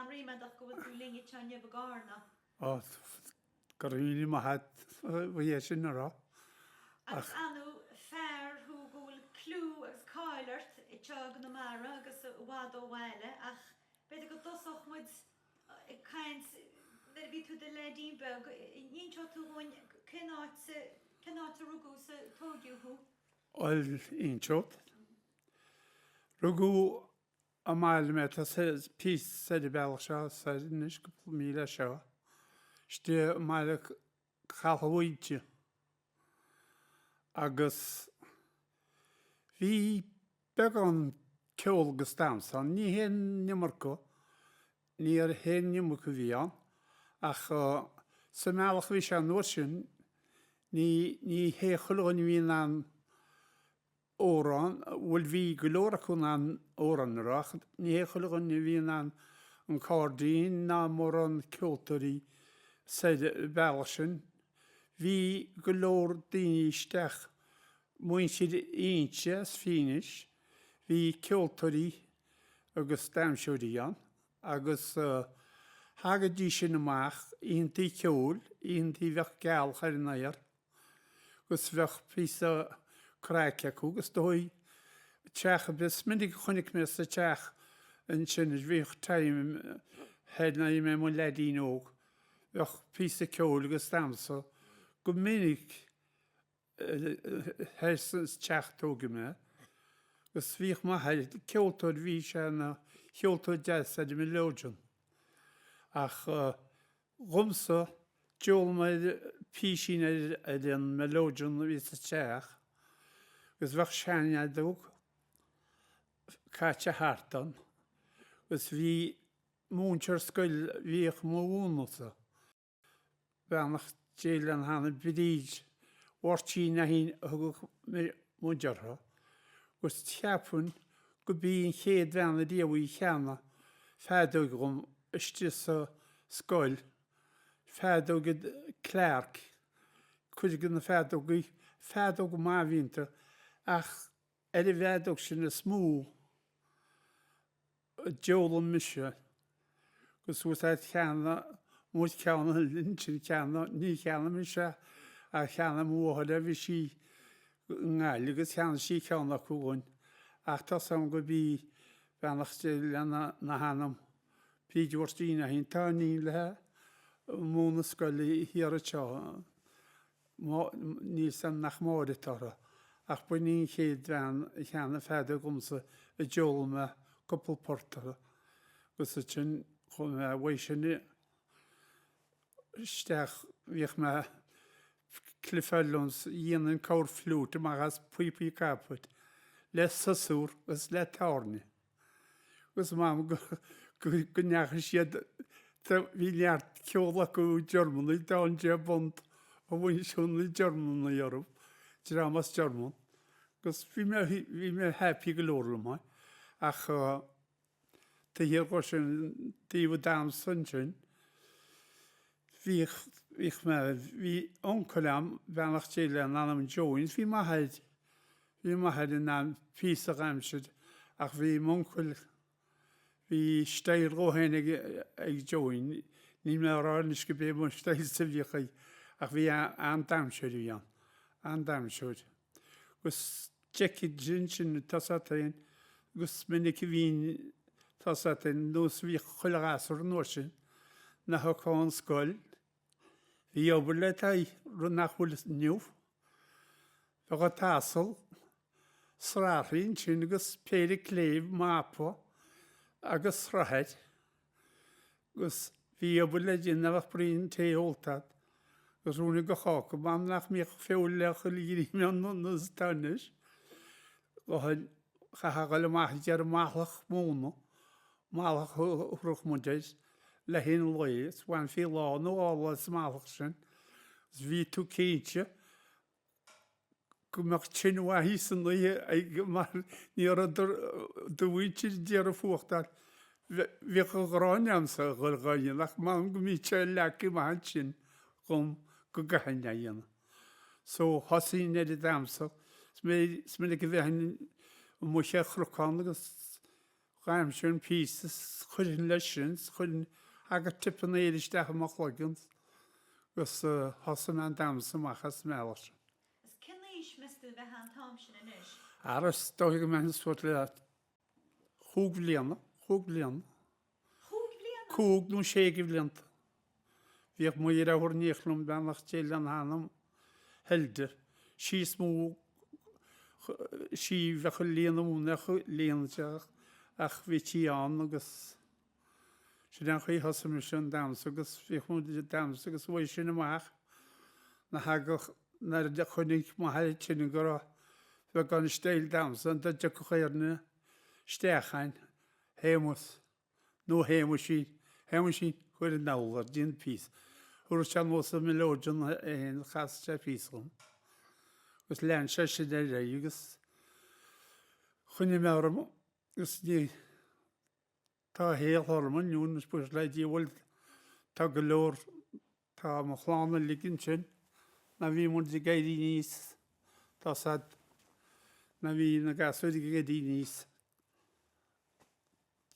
an-ríméadach go bhfuil tú linn anseo inniu i gCarna. Ó, go raibh míle maith agat faoi é sin a rá. Agus ar ndóigh fear thú go bhfuil clú agus cáil ort anseo i gConamara agus i bhfad ó bhaile ach b'fhéidir go dtosódh muid ag caint nuair a bhí tú i do leaidín beag, an inseoidh tú dhúinn cén áit, cén áit a rugadh is a tóigeadh thú? Bhuel, inseod. Rugadh i mbaile mé, tá píosa soir an bealach seo, soir anois cúpla míle as seo, istigh i mbaile Chaladh an Mhuince. Agus bhí beagán ceol agus damhsa ann, ní hé an iomarca, ní hé an iomarca a bhí ann, ach sa mbealach a bhí sé an uair sin, ní, ní hé chuile dhuine a bhí in ann amhrán, bhuel bhí go leor acu in ann amhrán a rá ach ní hé chuile dhuine a bhí in ann an cairdín ná mórán ceoltóirí soir an bealach sin. Bhí go leor daoine isteach, muintir Inse as Fínis, bhí ceoltóirí agus damhsóirí ann agus thagaidís sin amach oícheantaí ceoil, oícheantaí bheadh gealach ar an aer. agus bheadh píosa craic acu agus dóigh teach ar bith. Is minic a chonaic mé sa teach ansin bhíodh time thoir nuair a bhí mé i mo leaidín óg, bheadh píosa ceoil agus damhsa go minic thoir sa teach a tógadh mé agus bhíodh m'athair, ceoltóir, bhí sé ina cheoltóir deas ar an melodeon ach Dhomsa, d'fhoghlaim mé písín ar an melodeon a bhí sa teach agus bheadh seanfheadóg caite thart ann agus bhí múinteoir scoil a bhíodh mo mhúineadh-sa, beannacht Dé lena hanam, Bríd Mháirtín Fheichín a thugadh muid uirthi agus cheapfainn go b'í an chéad bhean ariamh a cheannaigh feadóg dhom istigh sa scoil, feadóg Clarke, cuid de na feadógaí, feadóg maith a bhí iontu, ach ar an bhfeadóg sin is mó a d'fhoghlaim mise agus suas agat cheannaigh muid ceann ansin cheannaigh, ní cheannaigh mise ach cheannaigh mo mháthair é, bhí sí i nGaillimh agus cheannaigh sí ceann acu dhúinn ach tá 's agam gurb í beannacht Dé lena hanam Bríd Mháirtín Fheichín, tá iníon léi ag múineadh scoile thiar anseo, níl 's agam nach Máire atá uirthi, ach b'in í an chéad bhean a cheannaigh feadóg dhomsa a d'fhoghlaim mé cúpla port uirthi agus ansin chuaigh mé uaidh sin isteach, bhíodh mé clipeáil liom, dhéanainn corr-fhliúit amach as píopaí capaill le siosúr agus le tairne. Agus m'anam go ndeachaigh siad, bhí neart ceol acu Germany, Down J Bond a bhain na Germanaigh orthu, dream as German. Agus bhí mé, bhí mé happy go leor liom é. Ach taobh thiar dhó sin, taobh an damhsa ansin, bhíodh, bhíodh mé, bhí uncail a'm, beannacht Dé lena anam, Joey, bhí m'athair, Bhí m'athair in ann píosa dh'aimsir ach bhí m'uncail, bhí style dhó féin ag ag Joey, níl mé a rá anois go b'é mo style-sa a bhíodh aige ach bhí an-damhsóir a bhí ann, an-damhsóir. Agus d'fheicfinn ansin tá 's a't féin agus is minic a bhínn tá 's a't féin nós a bhíodh chuile ghasúr an uair sin, nach thiocfá ón scoil, Bhí obair le d'aghaidh, rud nach bhfuil inniu. Bheadh an t-asal srathaithe ansin agus péire cléibh, mapa agus srathair. Agus bhí obair le déanamh bheadh braon tae ólta agat agus ruainne de cháca. M'anam nach mbíodh feoil le chuile dhream ann nós atá anois. Chaithfeá a dhul amach ag iarraidh mahlach móna Mahlach a thabharfadh muid air le haghaidh an lae is bhainfí lá nó dhá lá as an mahlach sin is bhí tú cinnte go mbeadh tine mhaith thíos san oíche ag mar ní raibh do mhuintir ag iarraidh fuacht a fháil. Bhíodh an ghráin a'msa a dhul dhá dhéanamh ach m'anam go mbíodh sé leagtha amach ansin dhom go gcaithfinn é a dhéanamh. So thosaínn ar an damhsa is minic a bheinn amuigh ar chnocán agus. Dh'aimseoinn píosa 's chuirfinn leis sin 's chuirfinn thagadh teipeanna eile isteach i mo chloigeann agus thosaigh mé an damhsa amach as an mbealach sin. Is cén aois meas tú a bheifeá an t-am sin anois? Ara is dóigh go mbeinn suas le chúig bhliana, chúig bhliana. Chúig bhliana? Cúig nó sé de bhlianta. Bhíodh mo dheartháir in éineacht liom, beannacht Dé lena hanam, Hilda, sí is mó, sí a bheadh ag líonadh mún ag líonadh ach bhítí ann agus sin é an chaoi a thosaigh mise an damhsa agus bhíodh muid ag damhsa agus uaidh sin amach na thagadh nuair a chonaic m'athair ansin go raibh beagán stíl damhsa dá dtiocfadh éinne isteach ann, Shéamus. Nó a Shéamuisín, Shéamuisín, cuir anall air, déan píosa. Thabharfadh sé anuas an mileoidean é féin, chas sé píosa dhom. Agus lean sé sin ar aghaidh agus choinnigh mé orm agus ní, tá a shaol orm inniu anois buíochas le Dia, bhuel, tá go leor, tá mo chlann uilig ansin, nuair a bhí muid ag éirí aníos, tá said, nuair a bhí na gasúir ag éirí aníos,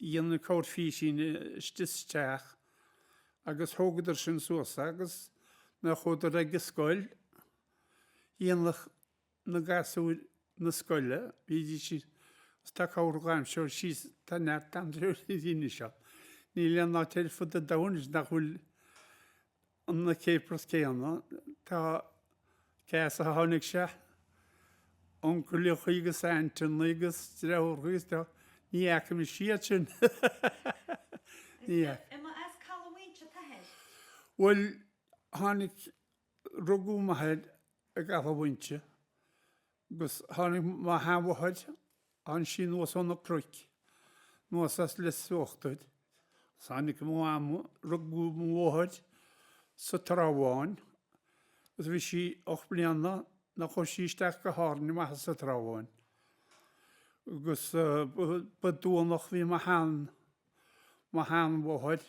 Dhéanadh corrphísín istigh sa teach agus thógadar sin suas agus nuair a chuadar ag an scoil dhéanadh na gasúir na scoile, bhídís agus tá corr dhamhsóir síos, tá neart damhsóirí anois ann. Níl aon áit ar fud an domhain anois nach bhfuil na capers céanna. Tá cé as a tháinig sé, uncaileacha agus ainteanna agus deartháireacha agus tá, ní fhaca mise iad sin. Ní fhaca. An mba as Caladh Mhaínse t'athair? Bhuel, tháinig, rugadh m'athair i gCaladh Mhaínse agus tháinig mo sheanmháthair Tháinig sí anuas ó na cnoic, anuas as Lios Uachtair. Tháinig mo mham, rugadh mo mháthair sa Trá Bháin agus bhí sí 8 mbliana nuair a chuaigh sí isteach go hÁrainn amach as an Trá Bháin. Agus ba Duanach bhí mo shean, mo sheanmháthair,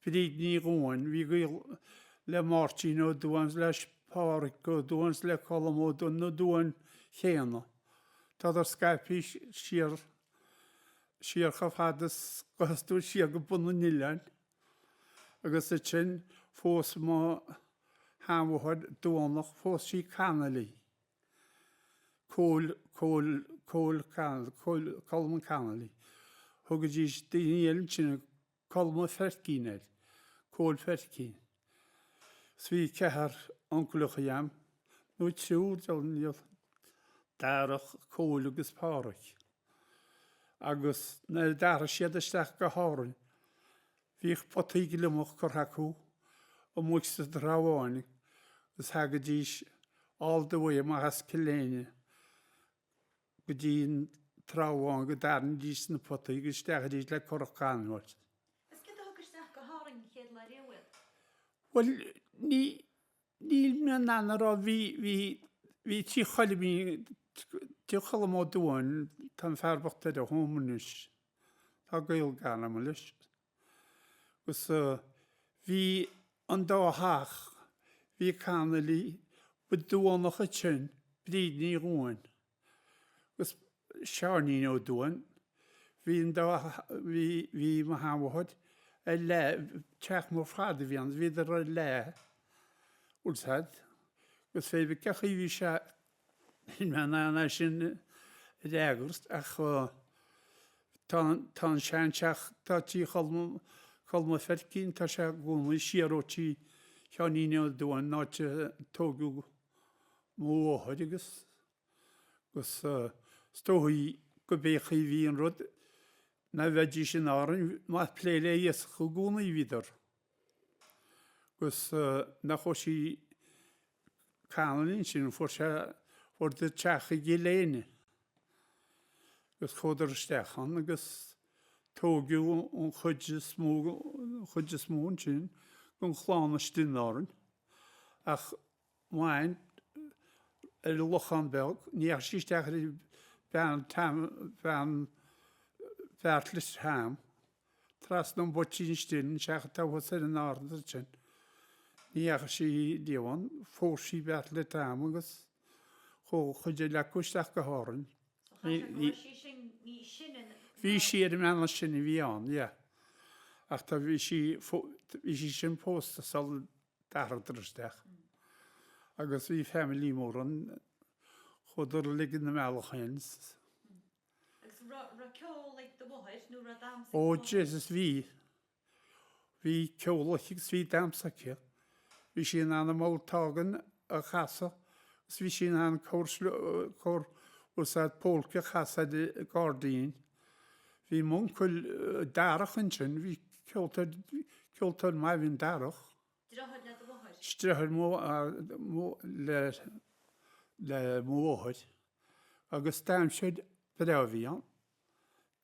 Bríd Ní Dhuáin, bhí gaol le Máirtín Ó Duáin, le Pádhraic Ó Duáin 's le Colm Ó Duáin, na Duáin chéanna. Tádar scaipthe siar, siar chomh fada is gabhfas tú siar go bun an oileáin. Agus ansin phós mo sheanmháthair Duánach, phós sí Connolly. Cóil, Cóil, Cóil Connolly, Cóil, Colm Connolly. Thugaidís daoine eile ansin Colm an Pheircín air, Cóil Pheircín. 'S bhí ceathrar uncaileacha a'm, nó triúr, deabhal, Darach, Cóil agus Pádhraic. Agus nuair a d'athraigh siad isteach go hÁrainn, bhíodh potaí gliomach curtha acu amuigh sa Trá Bháin agus thagaidís all the way amach as Cill Éinne go dtí an Trá Bháin go dtarraingídís na potaí agus isteach arís le curach canbháis. Is céard a thug isteach go hÁrainn an chéad lá riamh iad? Bhuel, ní, níl mé in ann a rá, bhí, bhí, bhí tí Choilmín, tí Cholm Ó Duáin, tá an fear bocht ar a home anois, tá gaol gar agam leis. Agus bhí an dá theach, bhí Connolly, ba Duánach ansin, Bríd Ní Dhuáin agus Seáinín Ó Duáin, bhí an dá, bhí, bhí mo sheanmháthair ar leath, teach mór fada a bhí ann, bhíodar ar leath, bhfuil 's a'd, agus fé cén chaoi a bhí sé, Níl mé in ann é sin a fhreagairt ach tá tá an seanteach, tá tí Cholm, Cholm a' Pheircín, tá sé i gcónaí siar ó tí Sheáinín Ó Duáin, an áit a tógadh mo mháthair agus agus is dóigh go b'é chaoi a bhí an rud ná bheidís in Árainn má plé le iascach i gcónaí a bhíodar. Agus nach chuaigh sí Connolly ansin, fuair sé, fuaireadar teach i gCill Éinne agus chuadar isteach ann agus tóigeadh an chuid is mó, an chuid is mó ansin den chlann istigh in Árainn. Ach m'aint ar an Lochán Beag, ní dheachaigh sí isteach ar bean Tam, bean Bheartla Tam, trasna an Bhoitín Stil, an teach atá thuas ar an ard ansin. Ní dheachaigh sí riamh ann, phós sí Beartla Tam agus chuaigh an chuid eile acu isteach go hÁrainn. So chaithfeadh go raibh sí sin níos sine. Bhí sí ar an mbean sin a bhí ann, yeah. Ach tá, bhí sí, bhí sí sin pósta sula d'athraíodar isteach. Agus bhí family mór ann, chuadar uilig ina mbealach féin. Agus raibh ceol ag do mháthair nó raibh damhsa ag do mháthair? Ó Jesus, bhí. Bhí ceol aici agus bhí damhsa aici. Bhí sí in ann an mouth organ a chasadh agus bhí sí in ann corr úsáid polka a chasadh ar an gcairdín. Bhí m'uncail Darach ansin, bhí ceoltóir, ceoltóir maith a bhí in Darach. Deartháir le do mháthair? Deartháir mo, le, le mo mháthair. Agus damhsóir breá a bhí ann.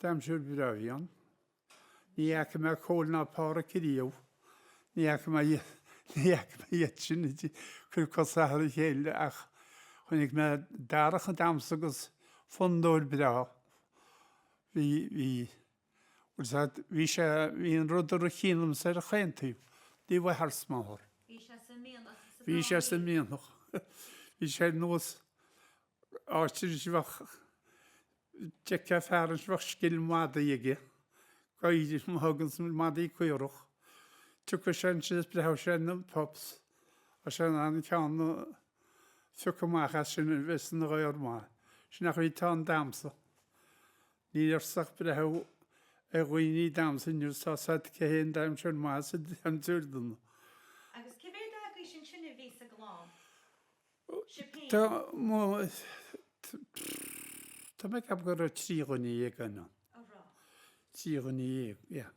Damhsóir breá a bhí ann. Ní fhaca mé Cóil ná Pádhraic ariamh. Ní fhaca mé iad, ní fhaca mé iad sin ag cur cosa thar a chéile ach chonaic mé Darach ag damhsa agus fondóir breá. Bhí, bhí, bhfuil 's a'd, bhí sé, bhí an rud ar a chinnliomsa ar chaon taobh, taobh athar 's máthar. Bhí sé sa mianach sa dá Bhí sé sa mianach. Bhí sé ar nós áit a bheadh D'fheicfeá fear ansin bheadh scil madaidh aige, goid má thugann madaí caorach. Tiocfadh sé ansin is breathódh sé ar na pups, tá sé in ann ceann a phiocadh amach as sin a bheas ina dhaor maith. Sin an chaoi atá an damhsa. Ní fhearsa ach breathú ar dhaoine ag damhsa inniu is tá 's a'd cé hé an damhsóir maith is an damhsóir dona. Agus cé mhéad agaibhse ansin a bhí sa gclann? Tá mo, tá mé ag ceapadh go raibh 13 dhuine againn ann. 13 dhuine, yeah.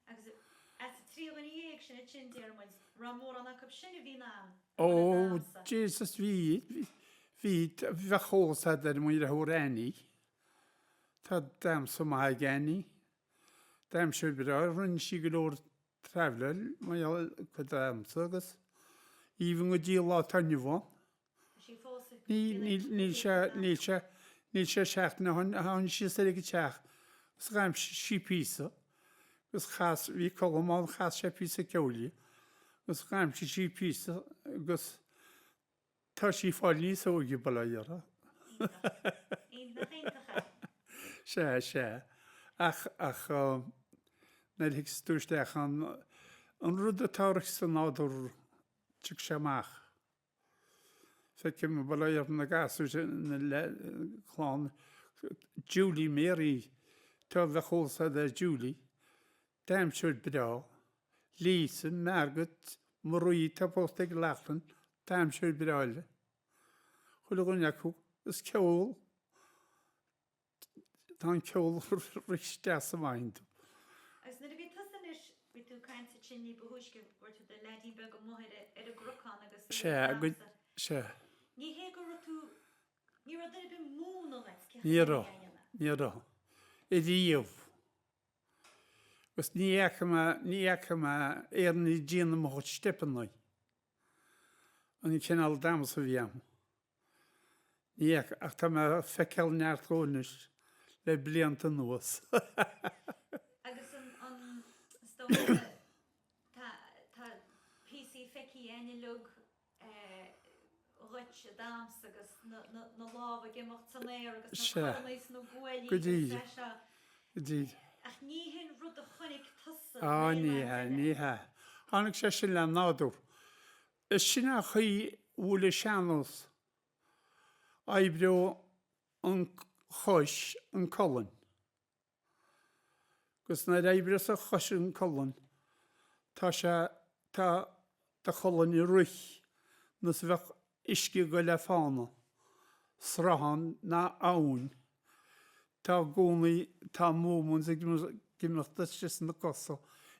Agus as an 13 dhuine sin ansin, déarfaidh muid, raibh mórán acu sin a bhí in ann a dhul ag damhsa? Ó, Jesus, bhí, bhí, bheadh eolas a'd ar mo dheirfiúr Annie. Tá damhsa maith ag Annie. Damhsóir breá, rinne sí go leor Traveller mar gheall ar a cuid damhsa agus even go dtí an lá atá inniu ann. Ní, níl, níl sé, níl sé, níl sé seachtain ó shin a tháinig sí soir ag an teach agus dhaimsigh sí píosa agus chas, bhí Colm ann, chas sé píosa ceoil di agus dhaimsigh sí píosa agus Tá sí ag fáil níos óige, bail ó Dhia uirthi. Iontach, iontach é. Sea, sea. Ach, ach, nuair a thiocfas tú isteach ann, an rud atá ort sa nádúr, tiocfaidh sé amach. Feicim, bail ó Dhia orthu, na gasúir sin, na clann, Julie Mary, tá, bheadh eolas agat ar Julie. Damhsóir breá. Lisa, Margaret, Marie, tá pósta ag Lachlan, damhsóir breá eile. Chuile dhuine acu, is ceol, tá an ceol ag rith isteach is amach iontu. Agus nuair a bhí tusa anois, bhí tú ag caint ansin ní ba thúisce, go raibh tú i do leaidín beag amuigh ar ar an gcnocán agus tú ag damhsa. Sea, sea. Ní hé go raibh tú, ní raibh duine ar bith ag múineadh duit cén chaoi lena dhéanamh. Ní raibh, ní raibh. Ariamh. Agus ní fhaca mé, ní fhaca mé Éireannaigh ag déanamh mo chuid steipeanna. An cineál damhsa a bhí ann. Ní fhaca, ach tá mé ag feiceáil neart dhó anois le blianta anuas. Agus an, an, is dócha, tá, tá píosaí feicthe againn uilig dhuit ag damhsa agus na lámha ag imeacht san aer agus na corannaí sna guaillí agus é seo. Go díreach. Ach ní hin rud a chonaic tusa Á, ní hea, ní hea. Tháinig sé sin le nádúr. Is sin an chaoi a bhfuil an sean-nós. Oibreoidh an chois an colainn. Agus nuair a oibreos an chois an colainn, tá sé, tá do cholainn ag rith nós a bheadh uisce ag goil le fána, sruthán ná abhainn. Tá i gcónaí, tá movements ag imeacht istigh sna cosa,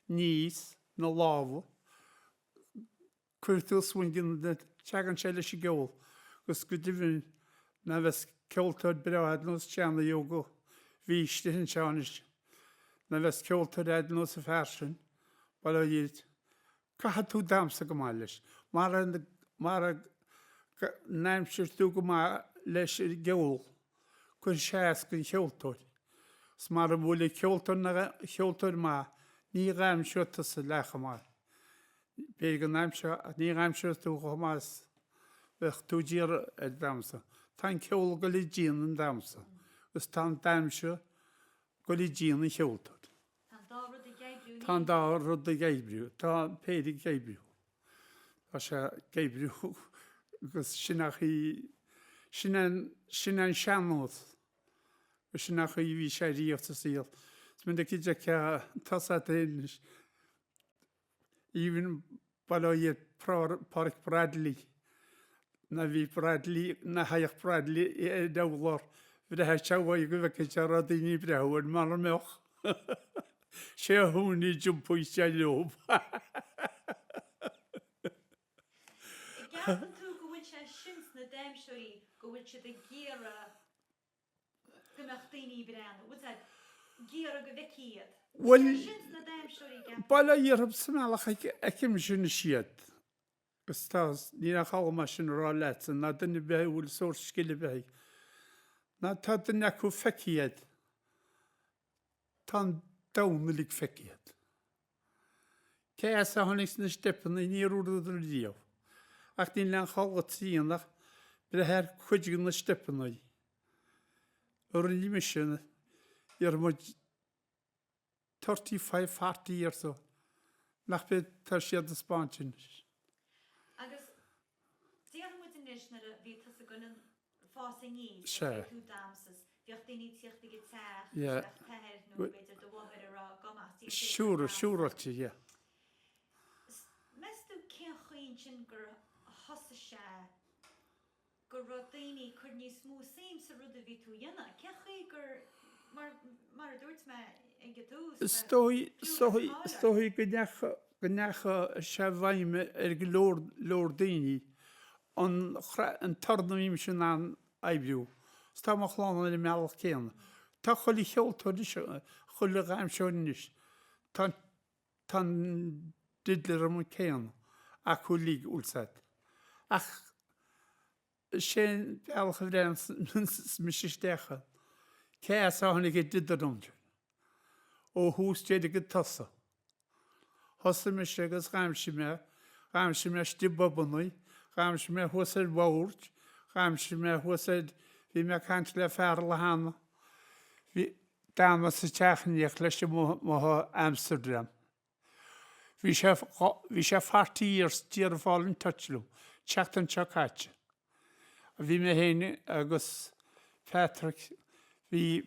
aníos, na lámha. Cuirfidh tú swing tagann sé leis an gceol agus go deimhin ná bheas ceoltóir breá ar nós Seánie Óg a bhí istigh anseo anois, ná bheas ceoltóir ar nós an fear sin, bail ó Dhia ort, caithfidh tú damhsa go maith leis. Mara, mara ndamhsóidh tú go maith leis an gceol, cuirfidh sé as don cheoltóir. 'S mara bhfuil an ceoltóir ina cheoltóir maith, ní dhamhsóidh tusa leath chomh maith. B'fhéidir go ndamhsóidh, ach ní dhamhsóidh tú chomh maith is bheadh tú d'iarraidh ar damhsa. Tá an ceol ag dul i dtian an damhsa agus tá an damhsa. Goil i dtí'n an cheoltóir. Tá an dá rud ag oibriú. Tá an dá rud ag oibriú. Tá an péire ag oibriú. Tá sé ag oibriú agus sin an chaoi, sin an, sin an sean-nós. Agus sin an chaoi a bhí sé riamh sa saol. Is minic a d'fheicfeá tá's agat féin anois, even Bail ó Dhia ar Phádraic Bradley, ná bhí Bradley, ná thaghadh Bradley ar an urlár, bhreathnaigh sé uaidh go bhfeicfeadh sé an raibh daoine ag breathnú air, mara mbeadh, sé a thúiní a d'iompaigh isteach leob. An gceapann tú go bhfuil sé sin sna damhsóirí, go bhfuil siad ag iarraidh go mbeadh daoine ag breathnú, bhfuil siad ag iarraidh go bhfeicfí iad. Bhuel, bail ó Dhia orthu sa mbealach a fheicimse anois iad, agus tá, níl aon chall mar sin a rá leatsa, ná duine ar bith a bhfuil sórt scil ar bith aige, ná tá duine acu feicthe iad, tá an domhan uilig feicthe iad. Cé as a tháinig na steipeanna níor dhúradar riamh, ach níl aon chall duit a dhéanamh ach breith ar chuid de na steipeanna a rinne mise, iarrfaidh muid 35, 40 years ó nach b'é tá siad ag 'spáint anois. Agus déarfaidh muid anois nuair a bhí tusa ag goil ag fás aníos, Sea. bhí tú damhsa, bhíodh daoine ag tíocht ag an teach, Yeah. bheadh t'athair nó b'fhéidir do mháthair ag rá gabh amach dtí an Siúr, damhsa. siúráilte, yeah. Meas tú cén chaoi ansin gur thosaigh sé go raibh daoine ag cur níos mó suim sa rud a bhí tú a dhéanamh? Cén chaoi gur, mar, mar a dúirt mé ag an tús, Is dóigh, is dóigh, is dóigh go ndeacha, go ndeacha sé i bhfeidhm ar go leor, leor daoine an, an torann a bhímse in ann oibriú. Is tá mo chlann ar an mbealach céanna. Tá chuile cheoltóir anois, chuile dhamhsóir anois, tá, tá an diddler céanna acu uilig, bhfuil 's a'd. Ach is é an bealach a bhreathnaíonns mise isteach ann, cé as a tháinig an diddler sin? Ó thús deireadh go tosach. Thosaigh mise agus dhaimhsigh mé, dhaimhsigh mé istigh i bpubannaí, dhaimhsigh mé thuas ar bhoird, dhaimhsigh mé thuas ar, bhí mé ag caint le fear cheana, bhí, d'fhan mé sa teach in éineacht leis amuigh i Amsterdam. Bhí sé, bhí sé forty years d'iarraidh fáil in touch liom, tseachtain seo caite. Bhí mé féin agus Patrick, bhí,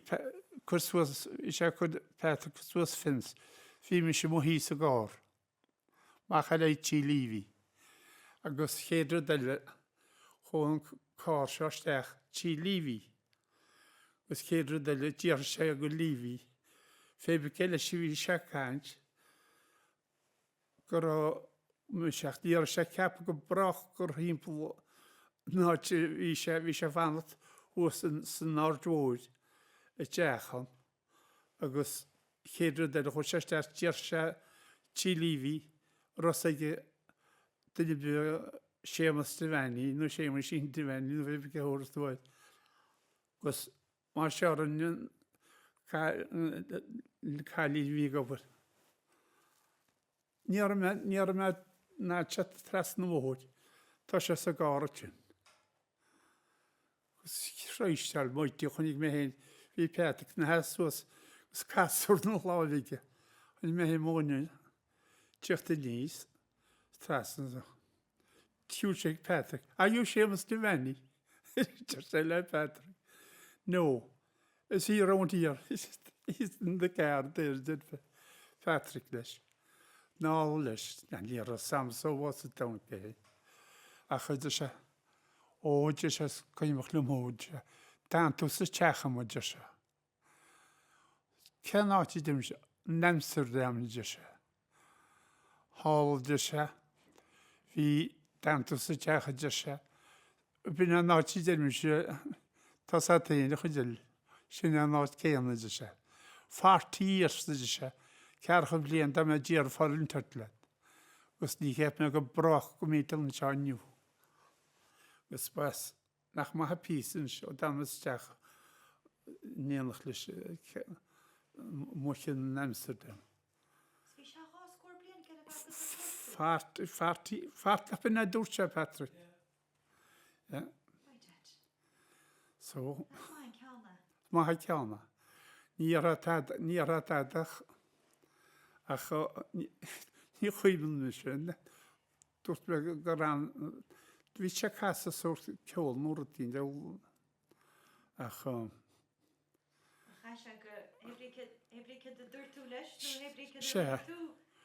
cur suas, bhí sé ag cur Patrick suas fence, bhí mise amuigh thíos sa gcarr, amach ar aghaidh Tí Leavy. Agus chéad rud eile, chuaigh an carr seo isteach Tí Leavy. Agus chéad rud eile, d'fhiafraigh sé go Leavy, fé bith cé leis a bhí sé ag caint, go raibh mise ach ní raibh sé ceaptha go brách gur thimpeall an áit a bhí sé, bhí sé ag fanacht thuas san Aird Mhóir i dteach ann agus chéad rud eile chuaigh sé isteach d'iarr sé Tí Leavy an raibh fhios ag duine ar bith Séamus Devaney nó Séamuisín Devaney nó bhí cé thabharfas tú air agus Mar seo a rinne an cailín a bhí ag obair. Ní raibh mé, ní raibh mé in ann teacht trasna an bhóthair. Tá sé sa gcarr ansin. Agus Christ almighty, chonaic mé féin, bhí Patrick ina sheasamh suas agus casúr ina láimh aige. Chonaic mé féin mo dhuine teacht aníos trasna. Shiúil sé ag Patrick. Are you Seamus Devaney? Deir sé le Patrick. No. Is he round here? He's in the car there, deir Patrick leis. Ná leis. Ní raibh Sam so was it down cé. Ach deir sé, Ó, deir sé, is cuimhneach liom thú, deir sé. D'fhan tú sa teach amuigh, deir sé. Cén áit a deirimse? In Amsterdam, a deir sé. Thall, a deir sé. Bhí d'fhan tú sa teach, a deir sé. B'in an áit a deirimse, tá's agat féin, a chuid eile. Sin an áit céanna, a deir sé. Forty years, a deir sé. Ceathracha bliain dá mbeadh d'iarraidh fáil in touch leat. Agus ní cheap mé go brách go mbíonn tú anseo inniu. Agus b'as. Nach maith an píosa anois ó d'fhan isteach in éineacht leis amuigh in Amsterdam. Is bhí sé dhá scór bliain cé le bheith agat ar phós tú? Forty, forty, forty, nach b'in a dúirt sé, Patrick? Yeah. Yeah. Right, Dad. So. Nach maith an ceann é? Maith an ceann é. Ní déarfá tada, ní déarfá tada ach, ach ní chuimhin mise. Dúirt mé gur an, bhí sé ag casadh sórt ceol nó rud éigin de ach. Chaith sé go, hé brí céard, hé brí céard a dúirt tú leis nó hé brí céard a dúirt tú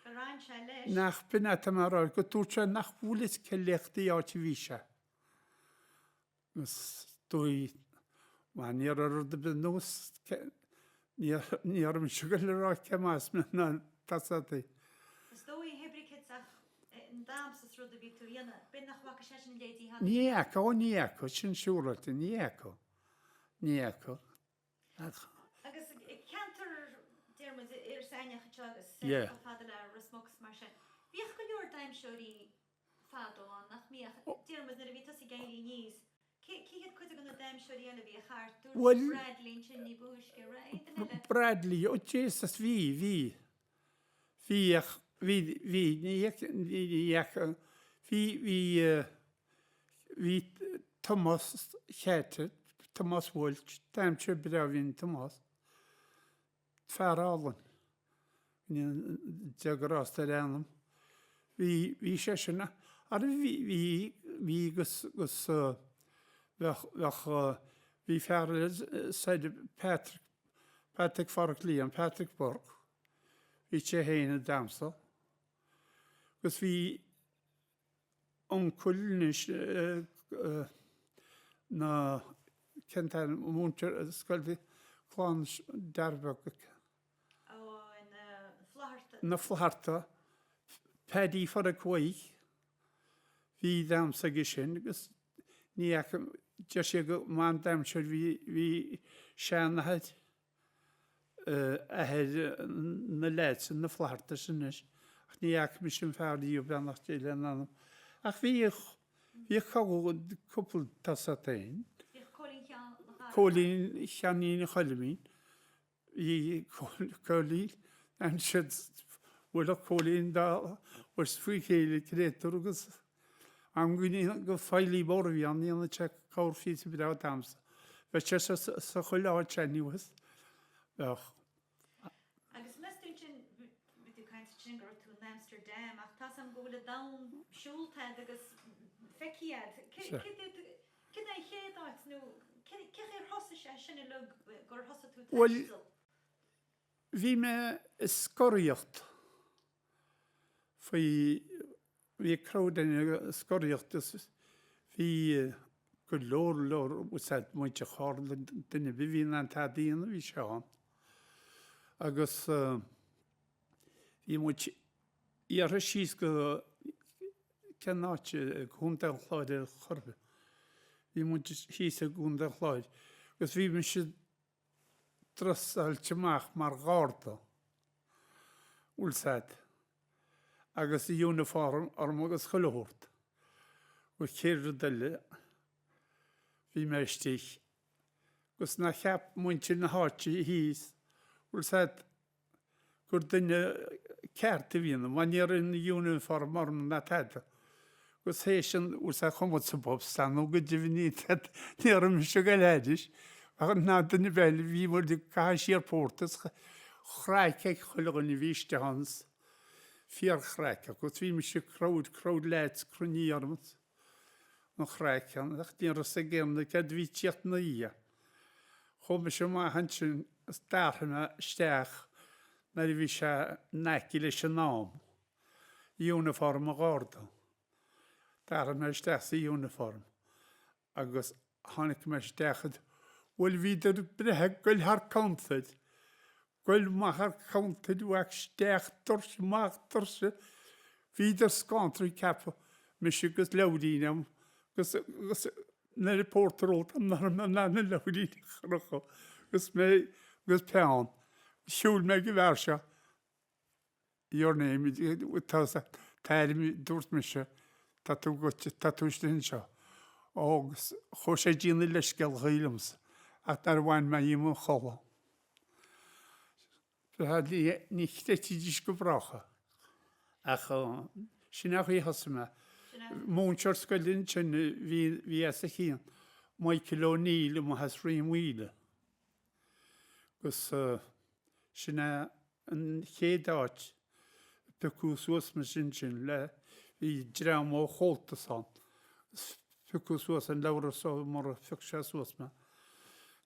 gur fhan sé leis. Nach b'in atá mé a rá, go dúirt sé nach bhfuil fhios cé léachtaí áit a bhí sé. Is dóigh, mar ní raibh rud ar bith nós, ní raibh mise ag goil a rá cé más mé ná tasaí. Is dóigh, hé brí céard ach an damhsa is rud a bhí tú a dhéanamh, b'in nach bhfaca seisean a leithéidí cheana. Ní fhaca, ó ní fhaca, sin siúráilte, ní fhaca, ní fhaca. Ach. Agus ceantar, deir muid, Iorras Aithneach anseo agus chomh fada le Ros Muc is mar sin, bhíodh go leor damhsóirí fadó ann, nach mbíodh? Deir muid, nuair a bhí tusa ag éirí aníos, cé cé hiad cuid de na damhsóirí eile a bhíodh thart? Dúirt tú Bradley ansin ní ba thúisce, raibh aon duine eile? Bradley, ó Jesus, bhí, bhí. Bhíodh, bhí, bhí, ní fhaca, bhí, bhí, bhí Tomás Cheaite, Tomás Walsh, damhsóir breá a bhí in Tomás, fear álainn, Dia grásta ar a anam. Bhí, bhí seisean, ara bhí, bhí, bhí gus, gus bheadh, bheadh, bhí fear eile soir, Patrick, Patrick Pháraic Liam, Patrick Burke, bhí sé féin ag damhsa agus bhí uncail anois na cén t-ainm múinteoir scoile clann Dearbheag. Ó na Flaithearta. Na Flaithearta, Paddy Pháraic Mhaidhc, bhí damhsa aige sin agus ní fhaca, deir sé go mba an-damhsóir bhí bhí seanathair athair na leaids, na Flaithearta sin anois, ach ní fhaca mise an fear riamh, beannacht Dé lena anam. Ach bhíodh, bhíodh cúpla tusa féin. Bhíodh Cóilín Sheáin Gharbh. Cóilín Sheáinín Choilmín. Bhí Cóilín, ansiúd, bhuailfeadh Cóilín dá bhus faoi chéile, créatúr agus Am go feighlí mór a bhí ann, dhéanadh sé corrphíosa breá damhsa. Bheadh sé sa chuile áit anuas. Bheadh. Agus meas tú ansin, bhí tú ag caint ansin go raibh tú in Amsterdam ach tá's a'm go bhfuil an domhan siúlta a'd agus feicthe a'd. Cé cé é an chéad áit nó cé chaoi ar thosaigh sé sin uilig gur thosaigh tú ag taisteal? Bhuel, bhí mé i scoraíocht faoi, bhí crowd ag scoraíocht is bhí go leor leor úsáid muintir Chárna duine ar bith a bhí in ann tada a dhéanamh bhí sé ann. Agus bhí muid iarrtha síos go cén áit i gContae an Chláir ar chor ar bith. Bhí muid thíos i gContae an Chláir agus bhí mise dreasáilte amach mar gharda, bhfuil 's a'd, agus uniform orm agus chuile shórt. Agus chéad rud eile, bhí mé istigh agus nár cheap muintir na háite thíos, bhfuil 's a'd, gur duine ceart a bhí ionam, mar ní raibh aon uniform orm ná tada. Agus théis an bhfuil 's a'd chuaigh muid sa bpub 's nó go deimhin ní ní raibh mise ag goil thairis ach ná duine ar bith eile, bhí muid ag caitheamh siar pórtair is chraic ag chuile dhuine a bhí istigh ann, fíorchraic agus bhí mise crowd, crowd lads cruinnithe orm. an chraic ann ach ní raibh 'fhios ag aon duine céard a bhí ag tíocht ina dhiaidh. Chuaigh mise amach ansin is d'athraigh mé isteach nuair a bhí sé in aice leis an am, uniform an Gharda. D'athraigh mé isteach sa uniform agus tháinig mé isteach i, bhuel bhíodar ag breith ag goil thar counter, goil amach thar counter, amach isteach, doirse amach, doirse, bhíodar scanraithe ag ceapadh mise agus leabhairín a'm agus, agus nuair a pórtar ólta a'm nach raibh mé in ann an leabhairín a chrochadh agus mé agus peann. Shiúil mé ag an bhfear seo Your name, t'ainm, dúirt mise, tá tú goite, tá tú istigh anseo. Ó, agus chuaigh sé ag déanamh leithscéalachaí liomsa, ach nár bhain mé dhíom an chulaith. Ní chreidfidís go brách é. Ach sin é an chaoi a thosaigh mé. Múinteoir scoile ansin a bhí as a chionn, Michael O'Neill amuigh as Rinn Mhaoile. Agus sin é an chéad áit a piocadh suas mise ansin le, bhí dream ó Chomhaltas ann agus piocadh suas an Labhrás Ó Murchú, phioc sé suas mé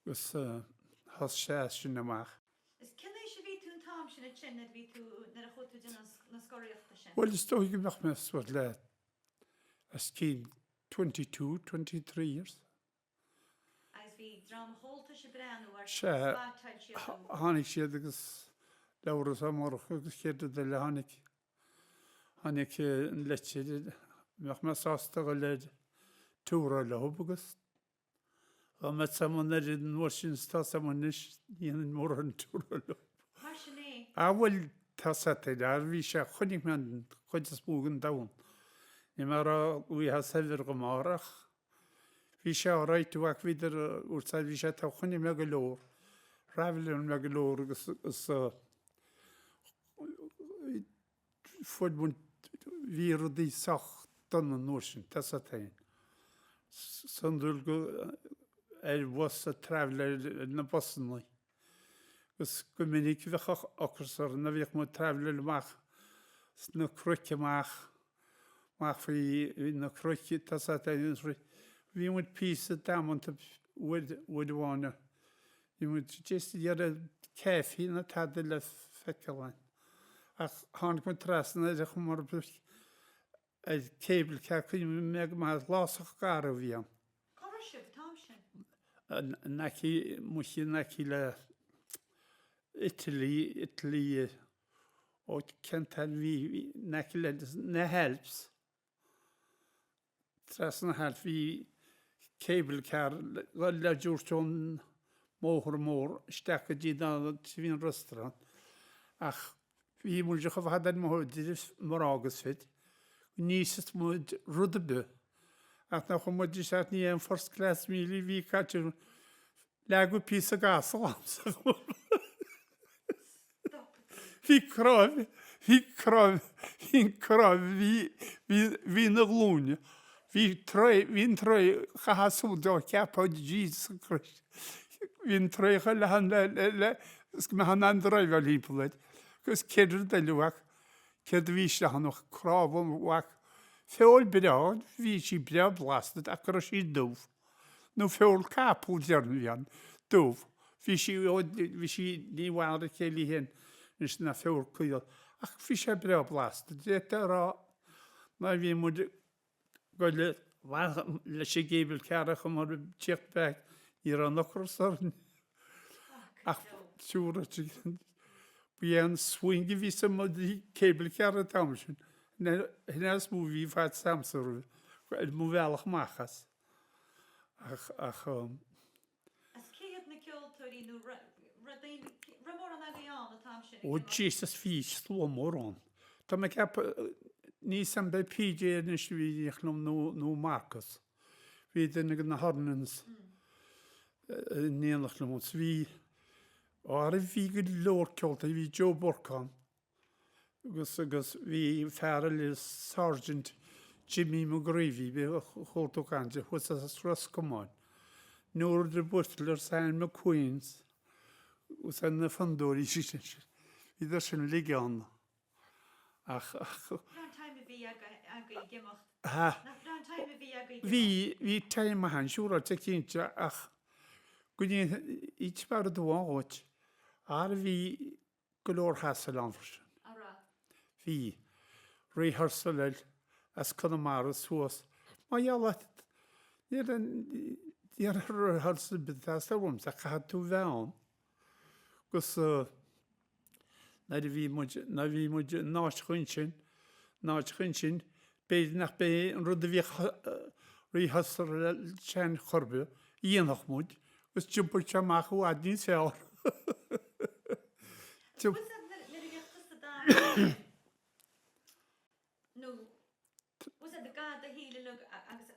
agus thosaigh sé as sin amach. Is cén aois a bhí tú an t-am sin ansin nuair a bhí tú, nuair a chuaigh tú ag déanamh na scoraíochta sin? Bhuel is dóigh go mbeadh mé suas le os cionn 22, 23 years. Agus bhí dream Chomhaltais ag breathnú ort Sea, spottáil siad thú. tháinig siad agus Labhrás Ó Murchú agus chéad rud eile tháinig, tháinig an leitir, mbeadh mé sásta a dhul ar tour leo agus Dá mbeadh 's a'm an oiread an uair sin is atá 's a'm anois, ní dhéanfainn mórán tour leo. Mar sin é. Ah bhuel, tá 's a'd, ar bhí sé, chonaic mé an chuid is mó den domhan. Níl mé a rá go bhí saibhir go mór ach bhí sé alright, a mhac, bhíodar, uair 's bhí sé, tá, chonaic mé go leor, thraveláil mé go leor agus, agus, Fuair muid, bhí rudaí sách dona an uair sin, tá 's a'd féin. Is iondúil go, ar bhus a traveláil ar na busanna agus go minic bheadh ocras orainn nuair a bhíodh muid ag traveláil amach sna cnoic amach, amach faoi na cnoic, tá 's a'd féin. Bhí muid píosa damanta uair, uair amháin Bhí muid just ag iarraidh caife nó tada le feiceáil ann. Ach tháinig muid trasna ar chuma ar bith ar cable car cuimhním mé go maith lá sách garbh a bhí ann. Cá raibh sibh an t-am sin? In aice, amuigh in aice le Italy, Italy, ó cén t-ainm bhí in aice le na hAlps. Trasna na hAilp bhí cable car le dúirt ón mbóthar mór isteach go dtí an áit a bhí an restaurant ach bhí muid chomh fada ar an mbóthar idir mná agus fir go n-íosfadh muid rud ar bith ach nach raibh muid isteach ní aon first class meal a bhí caite Leagadh píosa gasal a'msa. Bhí cnáimh, bhí cnáimh, bhí an cnáimh, bhí, bhí, bhí ina ghlúine. Bhí tray, bhí an tray, chaithfeá súil de cheapfá Jesus Christ. Bhí an tray chomh leathan le, le, le, is go mbeifeá in ann driveáil thimpeall air. Agus céard rud eile mhac, céard a bhí isteach ann ach cnámh an mhac. Feoil breá, bhí sí breá blasta ach go raibh sí dubh. Nó feoil capall déarfainn a bhí ann, dubh. Bhí sí, ó, bhí sí ní mhar a chéile í féin anois ná feoil caol, ach bhí sé breá blasta. D'fhéadfá a rá nuair a bhí muid ag goil leis an gcable car a chuma ar tíocht back, ní raibh an ocras orainn. Ach siúr, ba é an swing a bhí sa cable car an t-am sin. Sin é is mó a bhí faighte a'msa roimhe, ar mo bhealach amach as. Ach, ach. Is cé hiad na ceoltóirí nó raibh daoine, raibh mórán agaibh ann an t-am sin ag imeacht? Ó Jesus, bhí slua mór ann. Tá mé ag ceapadh, níl 's a'm ab é PJ anois a bhí in éineacht liom nó, nó Marcus. Bhí duine de na Hornans in éineacht liom agus bhí, ara bhí go leor ceoltóirí, bhí Joe Burke ann agus agus bhí fear eile Sergeant Jimmy McGreevy, bhí chuala tú caint air, thuas as Ros Comáin. Nóra de Buitléar, Sam McQueens agus na fondúirí sin, bhíodar sin uilig ann. Ach, ach. Breá an time a bhí agaibh ag imeacht. Ha. Nach breá an time a bhí agaibh ag imeacht. Bhí, bhí time maith ann, siúráilte cinnte, ach go ndéanfaidh mé rud amháin dhuit, ara bhí go leor hassle ann freisin. An raibh? Bhí. Rehearsal as Conamara suas. Mar gheall ort, ní raibh, ní raibh rehearsal ar bith ag teastáil uaimse ach caithfidh tú bheith ann. Agus. Nuair a bhí muid, nuair a bhí muid in áiteacha ansin, in áiteacha ansin, b'fhéidir nach b'é an rud a bhíodh rehearsal sean chor ar bith a dhéanfadh muid agus d'iompaigh sé amach i bhfad níos fearr. Bhfuil fhios agat nuair a bhíodh tusa damhsa Nó bhfuil fhios agat i gcaitheamh do shaoil uilig agus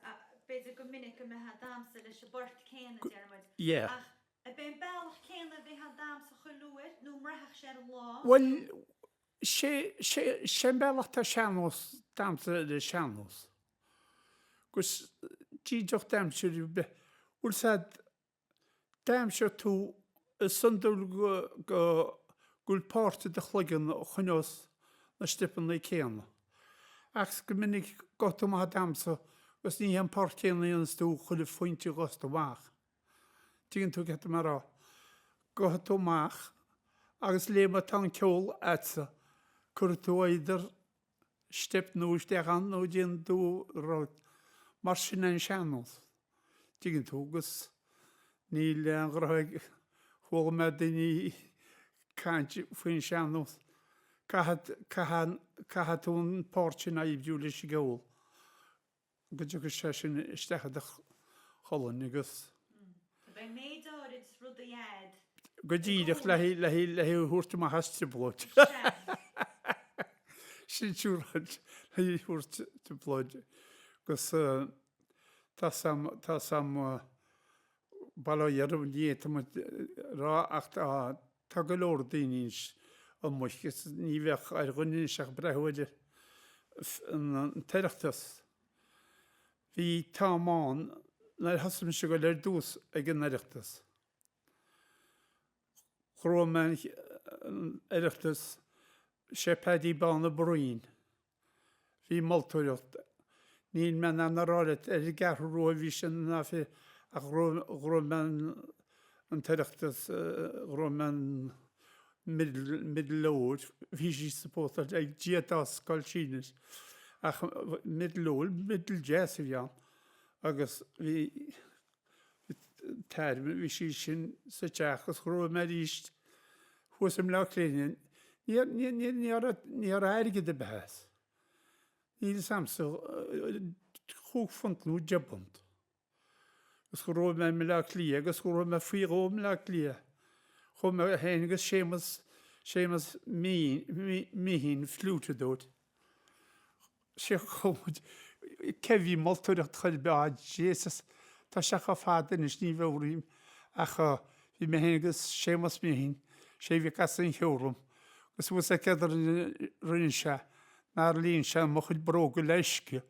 b'fhéidir go minic go mbeifeá ag damhsa leis an bport céanna, deir muid. Yeah. Ach ab é an bealach céanna a bheifeá ag damhsa chuile uair nó an mbraithfeadh sé ar an lá? Bhuel, sé, sé, sé an bealach tá sean-nós, damhsa ar an sean-nós. Agus dídeocht aimsir, bhfuil fhios agat, D'aimseoidh tú. Is iondúil go go bhfuil páirt i do chloigeann a choinneos na steipeanna céanna. Ach go minic gabhfaidh tú amach ag damhsa agus ní hé an páirt céanna a dhéanas tú chuile phointe a ghabhfas tú amach. Tuigeann tú céard tá mé a rá? Gabhfaidh tú amach agus le má tá an ceol a'dsa cuirfidh tú either steip nua isteach ann nó déanfaidh tú rud mar sin é an sean-nós. Tuigeann tú agus níl aon ghnó ag chuala mé daoine ag caint faoin sean-nós. Caithfidh, caithfidh, caithfidh tú an páirt sin a oibriú leis an gceol. go dtiocfaidh sé sin isteach i do cholainn agus. Beidh méid áirid rudaí a'd. Go díreach le le hí a thabhairt amach as trioblóid. Sin siúráil le hí a thabhairt trioblóid agus tá sam tá sam Bail ó Dhia orthu, ní fhéadfaidh muid a rá ach tá go leor daoine anois amuigh agus ní bheadh ar dhuine anois ach breathnú ar an tOireachtas. Bhí t-am ann nuair a thosaigh mise ag dul ar dtús ag an Oireachtas. Ghnóthaigh mé an Oireachtas, sé Paddy Bán Ó Broin. Bhí moltóireacht. Níl mé in ann a rá leat ar an gCeathrú Rua a bhí sé ná fé ach ghnóthaigh mé an tOireachtas, ghnóthaigh mé an meideal óir, bhí sí supposed ag Dia dá scoil Sínis ach meideal óir, meideal deas a bhí ann agus bhí tairme, bhí sí sin sa teach agus ghnóthaigh mé arís thuas i mBleá Cliath. Ní raibh airgead ar bith as. Níl fhios a'msa, chúig phunt nó 10 bpunt. Agus ghnóthaigh mé i mBleá Cliath agus ghnóthaigh mé faoi dhó i mBleá Cliath. Chuaigh mé féin agus Séamus, Séamus Meehan, fliúiteadóir. Sé chomh cé bhí moltóireacht chor ar bith ah Jesus tá sé chomh fada anois ní mheabhraím ach bhí mé féin agus Séamus Meehan sé a bhí ag casadh an cheoil liom agus bhfuil fhios agat céard a rinne sé nár líon sé mo chuid bróga le uisce.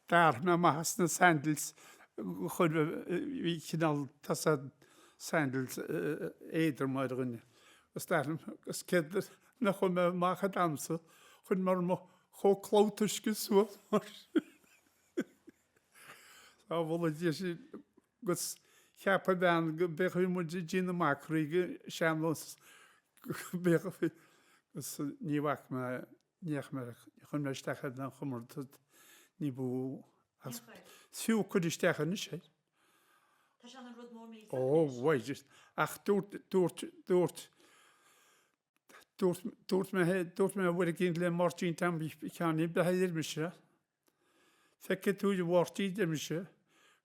D'athraigh mé amach as na sandals chuir bhí cineál tusa sandals éadrom ar dhuine agus d'athraigh agus céard nach chuaigh mé amach ag damhsa chuir mé mo chomh clabhta uisce suas mar sin. Á mholadh Dia sin agus cheap an bhean go mbeadh muid ag déanamh macraí go sean-nós go mbeadh agus ní bhfaca mé ní fhaca mé ní chuir mé isteach ar an chomórtas ní ba mhó as is fiú cur isteach anois air. Tá sé ina rud mór millteach Ó, anois. Ach dúirt, dúirt, dúirt, Dúirt, dúirt mé, dúirt mé uair éicint le Máirtín Tom Sheáinín, breith a deir mise. Feicfidh tú a Mháirtín, deir mise,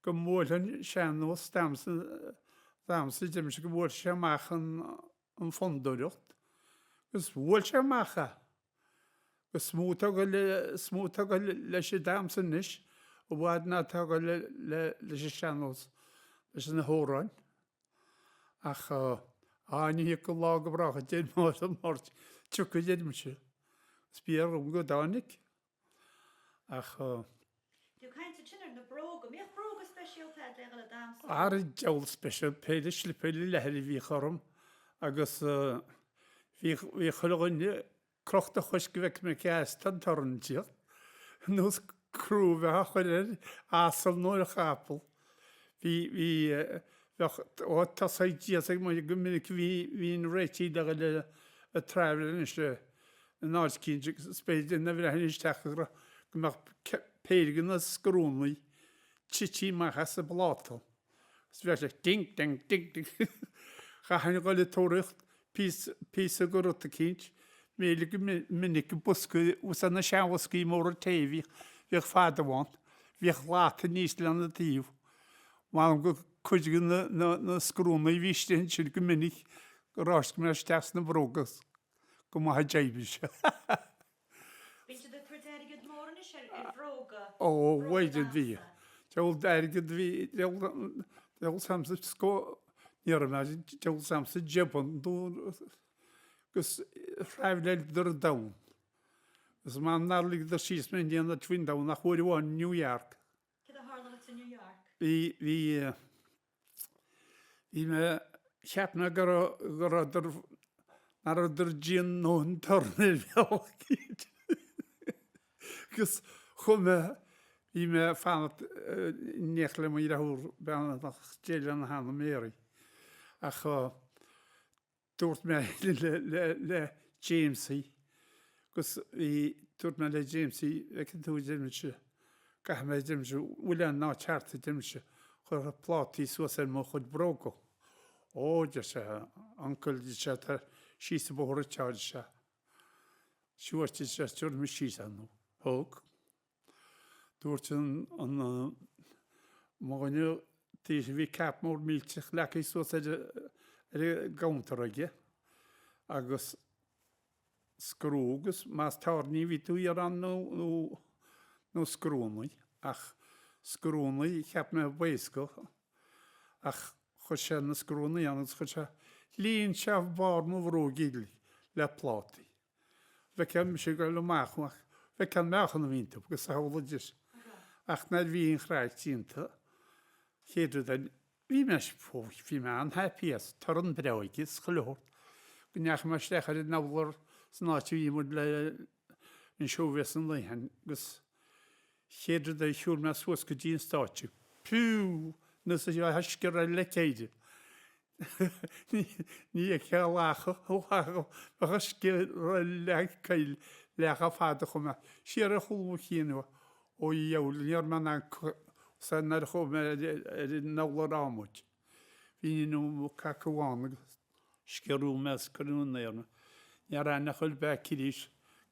go mbuailfidh an sean-nós damhsa, damhsa, deir mise, go mbuailfidh sé amach an, an fondúireacht. Agus bhuail sé amach é. Agus is mó atá ag dul, is mó atá ag dul leis an damhsa anois i bhfad ná atá ag dul le, le, leis an sean-nós, leis na hamhráin. Ach á ní thiocfaidh lá go brách a deir Máire Máirt, tiocfaidh a deir mise. Is b'fhíor dhom go dtáinig. Ach. Tú ag caint ansin ar na bróga. Mbíodh bróga speisialta a'd le dhul ag damhsa? Ar an diabhal speisialta, péire slipéirí leathair a bhíodh orm agus bhíodh chuile dhuine Crochta chois go bhfeicfidh mé cé as tá an torann ag tíocht. Nós crú a bheith á chur ar asal nó ar chapall. Bhí, bhí, bheadh, ó tosaigh Dia ag mo, go minic bhí, bhínn réitithe le dhul ag traibhreáil anois in áit eicínt agus b'fhéidir nuair a bhreathnaínn isteach go raibh, go mbeadh péire de na scriúnnaí tite amach as an bpláta. Agus bheadh sé ding ding ding ding. Chaithfinn a dhul ag tóraíocht píosa de rud eicínt, b'fhéidir go minic bosca, bhfuil na seanbhoscaí móra tae a bhíodh, bhíodh fadó ann, bhíodh lata aníos lena dtaobh. M'anam go cuid de na scriúnnaí a bhí istigh ansin go minic go raibh mé isteach sna bróga go maith a d'oibrigh sé. Bíonn siad ag tabhairt airgead mór anois ar bhróga, Ó, bhróga bhí. Diabhal airgead bhí, diabhal samsa sco, ní raibh mé, diabhal samsa deich bpunt nó agus thraibhléileadar an domhan. Agus m'anam nár ligeadar síos mé in aon áit faoin domhan ach uair amháin in New York. Céard a tharla duit in New York? Bhí, bhí. Bhí mé, cheap mé go raibh, go rabhadar, nach rabhadar ag déanamh ndóthain torann ar bhealach eicínt. Agus chuaigh mé, bhí mé ag fanacht in éineacht le mo dheirfiúr, beannacht Dé lena hanam, Mary. Ach Dúirt mé le Jamesie agus bhí, dúirt mé le Jamesie, bhfeiceann tú, a deir mise, caithfidh mé, a deir mise, bhfuil an áit ceart, a deir mise, chuir plátaí suas ar mo chuid bróga. Ó, deir sé, uncle, deir sé, tá síos an bóthar anseo, deir sé. Suas, deir sé, tabharfaidh mé síos ann. Thug. Dúirt an mo dhuine taoiseach bhí cap mór millteach leagtha suas ar an gcuntar aige agus scrú agus más tairní a bhí tú iarraidh ann nó nó scrúnnaí ach scrúnnaí cheap mé ba éasca ach chuir sé na scrúnnaí ann agus chuir sé líon sé barr mo bhróige uilig le plátaí. Bhfeiceann mise ag goil amach ach bhfeiceann meáchan a bhí iontu agus samhlaigh duit ach nuair bhí an chraic déanta chéad rud eile bhí mé bhí mé an-happy as torann bróige is chuile shórt go ndeachaigh mé isteach ar an urlár san áit a bhí muid le an seó a bhí san oíche agus chéad rud eile shiúil mé suas go dtí an stáitse piú nós a bheith ag sciorradh leicéide Ní fheicfeá lacha, lacha, bheadh uisce leath coill, leath chomh fada chomh maith. Siar ar chúl mo chinn ó dheabhail, ní raibh mé in ann san nuair a chuaigh mé ar an urlár adhmaid. Bhí an iomarca acu ann agus sciorradh mé is cuireadh in aer mé. Ní raibh aithne a ghoil back arís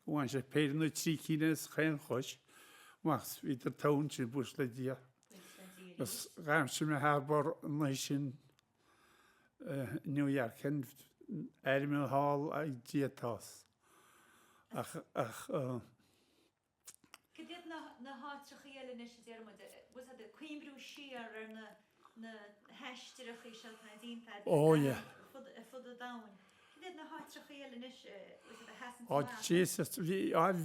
go bhain sé péire nó trí cinn as chaon chois amach. Bhíodar togha ansin, buíochas le Dia. Agus d'aimsigh mé thar barr an oíche sin i New York, an Airmheán thall ag Dia atá fhios. Ach, ach. Cad iad na, na háitreachaí eile anois a déarfaidh muid, bhfuil fhios agat, cuimhniú siar ar na, na haistearachaí seo atá déanta agat Oh yeah. ar fud, ar fud an domhain. Cad iad na háitreachaí eile anois, bhfuil fhios agat, a sheasann Oh amach? Jesus, bhí,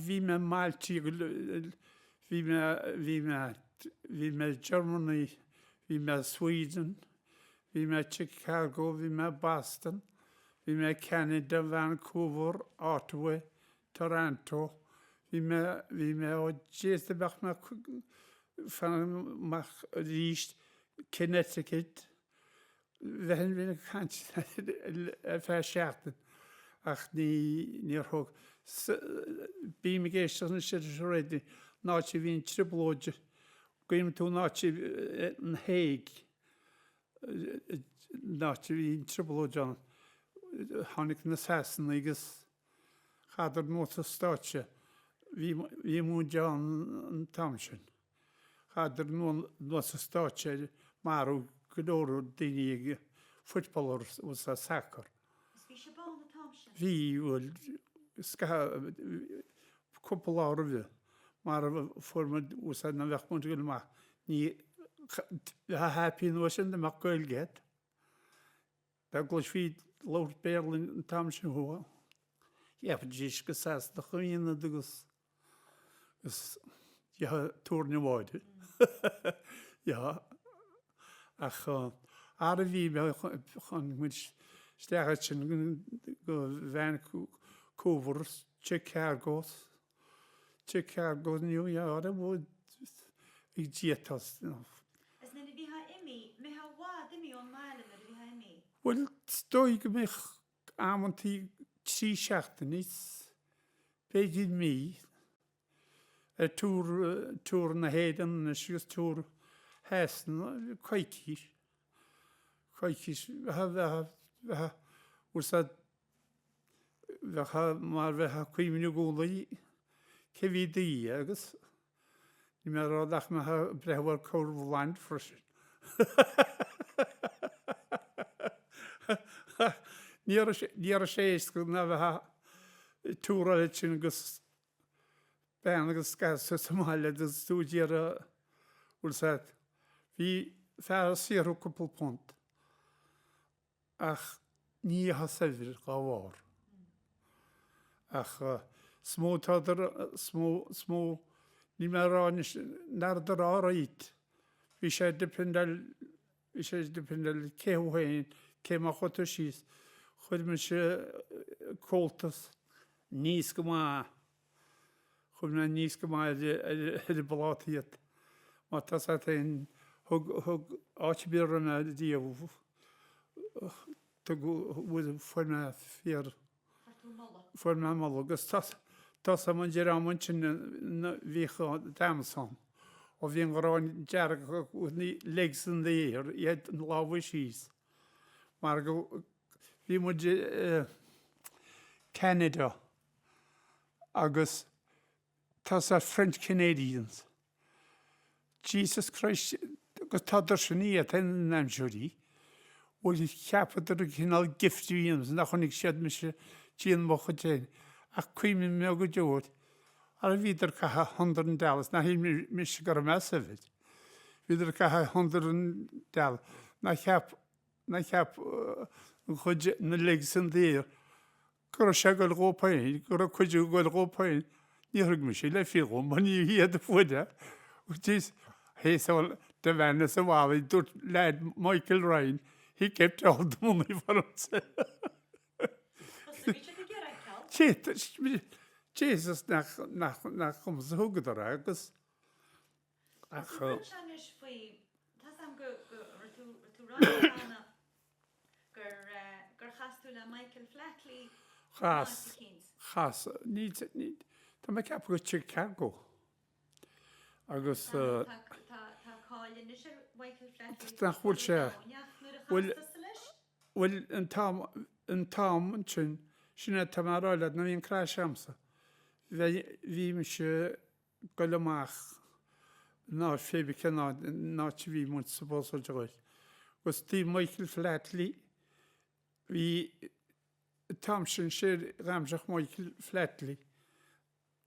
bhí mé i mbailte go, Bhí mé, bhí mé, bhí mé Germany, bhí mé Sweden, bhí mé Chicago, bhí mé Boston, bhí mé Canada, Vancouver, Ottawa, Toronto, bhí mé, bhí mé, ó jeez dá mbeadh mé fan amach arís, Connecticut, Bheinn bheinn ag caint ar feadh seachtain ach ní níor thóg. Bím ag éisteacht anois ar an raidió an áit a bhí an trioblóid, guím tú an áit an Hague, an áit a bhí an trioblóid ann. Tháinig na Sasanaigh agus chaitheadar anuas an stáitse. Bhí bhí muid ann an t-am sin. Chaitheadar anuas an stáitse marú go leor daoine ag footballers agus ag soccer. Is bhí sibh ann an t-am sin? Bhí, bhuel, scaitheamh, cúpla lá roimhe, mar fuair muid úsáid ná bheadh muid ag dul amach, ní, bheifeá happy an uair sin dá mbeadh Gaeilge agat. Dá gcloisfí labhairt Béarla an t-am sin thuas, cheapfaidís gur Sasanach a bhí ionat agus Is yeah tabhair an bháire. Yeah. Ach ara bhí mé chun muid isteach ansin go Vancouver, Chicago, Chicago, New York, ag Dia atá Is nuair a bhítheá imithe, mbeifeá i bhfad imithe ón mbaile nuair a bhítheá imithe? Bhuel, is dóigh go mbeadh amantaí 3 seachtainí, b'fhéidir mí, ar tour, tour na hÉireann anois agus tour Shasana, coicís, coicís, bheadh, bheadh, bheadh, bhfuil 's a'd, bheadh mar bheifeá ag cuimhniú i gcónaí cé bhí do dhiaidh agus Ní mé a rá nach mbeadh ag breitheamh ar corr-bhlaint freisin. Ní raibh sé éasca ná bheith tour eile sin agus bean agus gasúr sa mbaile agus tú ag iarraidh, bhfuil 's a'd. Bhí fear ag saothrú cúpla punt. Ach ní bheifeá saibhir dá bharr. Ach is mó atádar, is mó, is mó, níl mé ag rá anois nach rabhadar alright, bhí sé ag dependáil. Bhí sé dependent cé thú féin, cé mar chuaigh tú síos. Chuir mise Comhaltas aníos go maith, chuir mé aníos go maith ar ar an bpláta iad. Má tá 's agat féin, thug, thug, áit ar bith a raibh mé riamh, tugadh, fuair mé fíor, Fuair mé moladh agus tá 's agam an dream ansin a bhíodh ag damhsa ann. Ó bhí an ghráin dearg acu legs in the air, iad na lámha síos. Mar go bhí muid i Canada agus Tá sa French Canadians. Jesus Christ agus tá sin iad féin na ndainséirí. Bhuel cheapadar an cineál gift a bhí ionam nár chonaic siad mise déanamh mo chuid féin. Ach cuimhním mé go deo ara bhíodar ag caitheamh Thunder in Dallas nár shíl mise go raibh mé saibhir. Bhíodar ag caitheamh Thunder in Dallas nár cheap nár cheap an chuid na legs in the air go raibh sé ag goil dhóibh féin, go raibh cuid ag goil dhóibh féin. Níor thug mise le fios dhom, mar ní hiad a fuair é. Jeez, théis all the van is a bhaile, dúirt leaid Michael Ryan, he kept all the money for himself. Jesus, nach, nach, nach dhomsa a thugadar é agus, ach. Anois faoi, tá 's a'm go, go raibh tú, raibh tú rá gur gur chas tú le Michael Flatley in áit eicínt. Chas, chas. Ní, ní, tá mé ag ceapadh go Chicago. Agus. Tá, tá, tá cáil anois ar Michael Flatley. Nach bhfuil sé. Ach nuair a chas tusa leis? Bhuel, an t-am, an t-am ansin, sin é tá mé a rá leat, nuair a bhí an crash a'msa, bhí, bhí mise goil amach ná pé bith cén áit a bhí muid supposáilte a ghoil. Agus bhí Michael Flatley, bhí an t-am sin sé dhaimseach Michael Flatley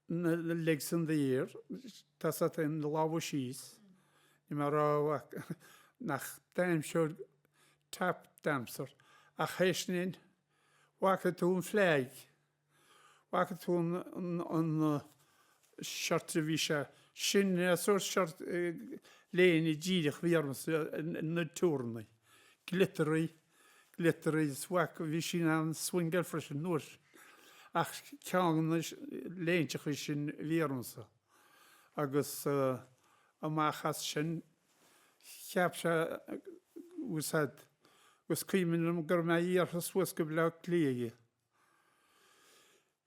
na legs in the air, tá 's agat féin na lámha síos, ní mé a rá nach daimseoir tap dancer ach théis sin bhfaca tú an flag. Bhfaca tú an shirt a bhí sé. Sin é sórt shirt léine díreach a bhí ormsa na túrannaí. Glittery, glittery is bhfaca, bhí sí in ann swingáil freisin an uair sin. Ach ceann de na léinteachaí sin a bhí ormsa. Agus amach as sin cheap sé úsáid agus cuimhin liom go raibh mé iarrtha suas go Bleá Cliath aige.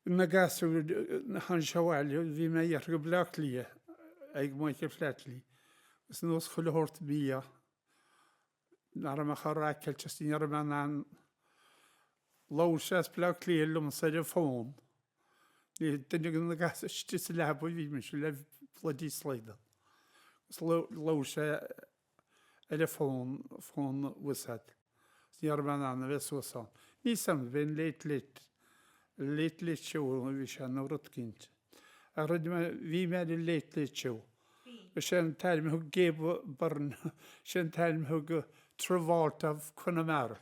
Na gasúir tháinig sé abhaile, bhí mé iarrtha go Bleá Cliath ag Michael Flatley agus nós chuile shórt bia nach raibh mé chomh raiceáilte is ní raibh mé in ann labhair sé as Bleá Cliath liomsa ar an bhfón. Ní duine de na gasúir istigh sa leaba a bhí mise le bloody slaghdán. Agus labhair sé ar an bhfón, fón bhfuil 's a'd. Ní raibh mé in ann a bheith suas ann. Ní sam, bhí an Late Late, Late Late Show a bhí sé nó rud eicínt. Ach rinne mé, bhí mé ar an Late Late Show. Bhí. Is é an t-ainm a thug Gabe Byrne, is é an t-ainm a thug Travolta of Connemara.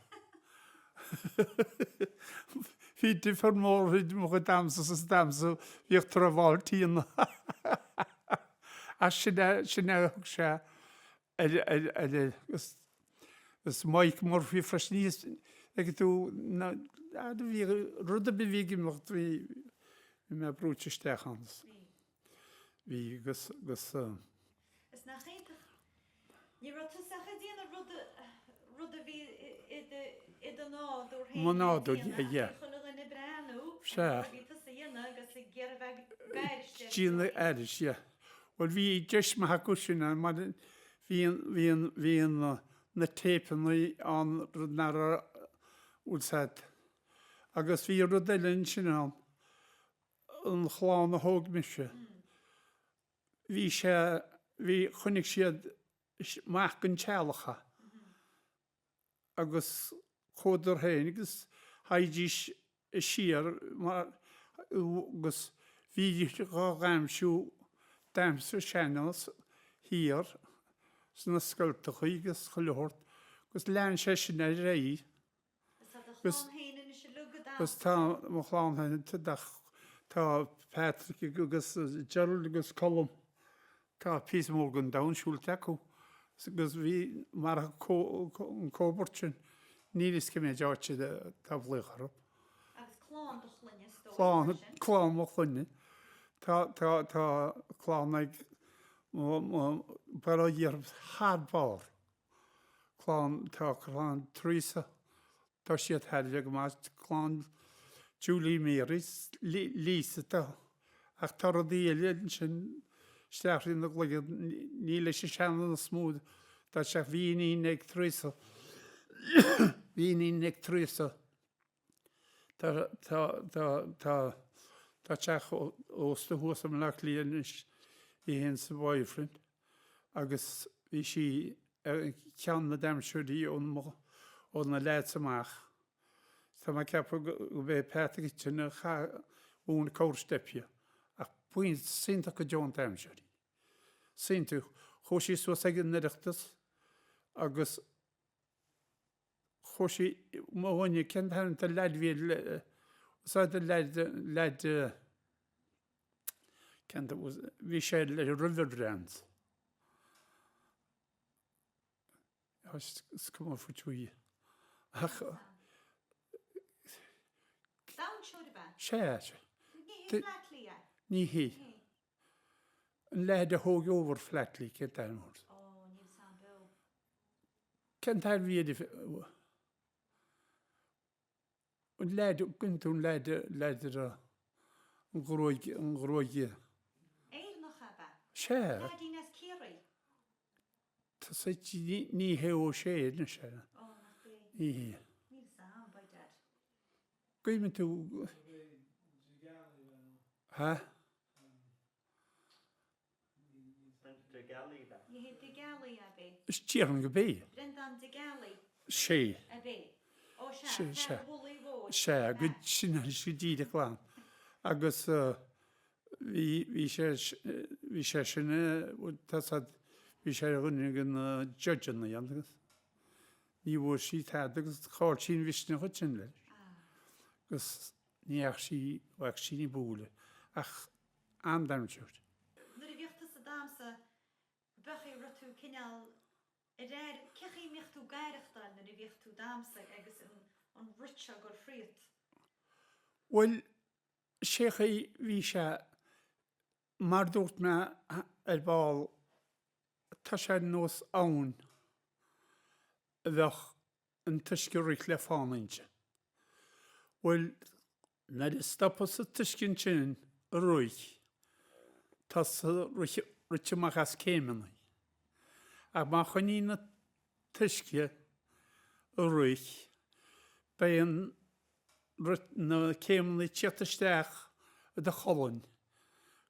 Bhí difear mór idir mo chuid damhsa is damhsa bhíodh Travolta ina. Ach sin é, sin é a thug sé ar, ar, ar, agus, agus Mike Murphy freisin, níos, ag tú, na, bhí, rud ar bith a bhí ag imeacht, bhí, bhí mé brúite isteach ann. Bhí, agus, agus. Is nach iontach Ní raibh tusa ach ag déanamh rud rud a bhí i do i do nádúr féin Mo nádúr, yeah, yeah. Bhí chuile dhuine ag breathnú ar Sea. an rud a bhí tusa a dhéanamh agus ag iarraidh bheith ag aithris air. Déanamh aithris, yeah. Bhuel bhí deis maith acu sin ann mar bhí an bhí an bhí an na téipeanna ann rud nach raibh bhfuil 's a'd. Agus bhí rud eile ansin ann, an chlann a thóg mise. Bhí sé, bhí, choinnigh siad amach den teaghlach é agus chuadar féin agus theighdís siar mar agus bhídís dhá dhaimhsiú damhsa sean-nós thiar sna scoltachaí agus chuile shórt agus lean sé sin ar aghaidh. Is tá do chlann féin anois uilig ag Agus tá mo chlann féin, tá Patrick agus Gerald agus Colm, tá píosa mór den domhan siúlta acu. Agus bhí, mar an comhbhairt sin, níl fhios cé méid áite tá glaoch orthu. Agus clann do chlainne, is dóigh, mar sin. Clann mo chlainne. Tá, tá, tá clann ag mo, mo, bail ó Dhia orthu thar barr. Clann, tá clann Teresa, tá siad thar a bheith go maith, clann Julie Mary, Lisa, tá, ach tá rudaí eile ansin isteach ina gcloigeann, ní leis an sean-nós is mó, tá sé, bhí iníon ag Teresa, bhí iníon ag Teresa, tá, tá, tá, tá, tá teach ósta thuas i mBleá Cliath anois, í féin is a boyfriend. agus bhí sí ar cheann na damhsóirí ó na leaids amach. Tá mé ag ceapadh go b'é Pat Kitchen a chaith mhúin corr-steip di, ach buíon iontach go deo damhsóirí. Iontach. Chuaigh sí suas ag an Oireachtas agus chuaigh sí, mo dhuine, cén t-ainm den leaid a bhí le, úsáid an leaid, leaid, Bhí sé le Riverbands. Is cuma faoi tú. Ach. Damhsóir ab ea? Sea. Ní hé Flatley é? Ní hé. An leaid a thóg over Flatley, cén t-ainm air? Ó, níl 'fhios a'm beo. Cén t-ainm a bhí air? An leaid, gcuimhníonn tú an leaid, leaid a raibh an ghruaig, an ghruaig. Éireannach ab ea? Sea. Leaidín as Ciarraí? Tá sé, ní hé Ó Sé anois é. Ó, nach b'é. Ní hé. Níl 'fhios a'm, by dad. Cuimhníonn tú. Ha? Ní hé De Gealaí ab é? Is déarfainn go b'é. Breandán De Gealaí Sé. ab é? Ó sea, fear an Mhullaigh Mhóir. Sea, go, sin go díreach glan. Agus bhí, bhí sé, bhí sé sin, tá 's a'd, bhí sé ar dhuine de na judgeanna agus ní bhfuair sí tada agus chaill sí an mhisneach ansin leis. Agus ní dheachaigh sí, bhfaca sí ní b'fhiú ach an-damhsóir. Nuair a bhíodh tusa ag damhsa, bheadh a raibh tú cineál ar aire, cé chaoi a mbíodh tú ag aireachtáil nuair a bhíodh tú ag damhsa agus an rith seo ag dul thríot? Bhuel, sé chaoi bhí sé, mar dúirt mé ar ball, tá sé ar nós abhainn a bheadh an t-uisce ag rith le fána inti. Bhuel, nuair a stopas an t-uisce ansin ag rith, tá sé rite amach as céimeanna. Ach má choinníonn an t-uisce ag rith, beidh an na céimeanna ag tíocht isteach i do cholainn.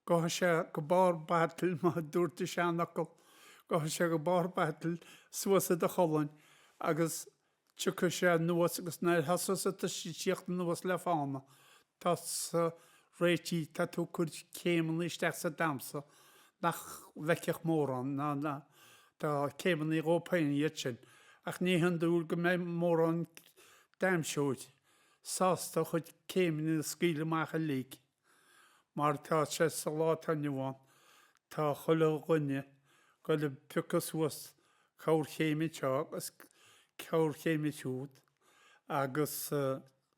Gabhfaidh sé go barr baitil, mar a dúirt an seanfhocal, gabhfaidh sé go barr baitil suas i do cholainn agus tiocfaidh sé anuas agus nuair a thosós an t-uisce ag tíocht anuas le fána, tá sa réitithe, tá tú ag cur céimeanna isteach sa damhsa nach bhfeicfeadh mórán, ná, ná, tá céimeanna dhóibh féin iad sin, ach ní hiondúil go mbeidh mórán damhsóir sásta a chuid céimeanna a scaoileadh amach uilig, mar tá sé sa lá atá inniu ann, tá chuile dhuine ag goil ag piocadh suas corrchéim anseo agus corrchéim ansiúd agus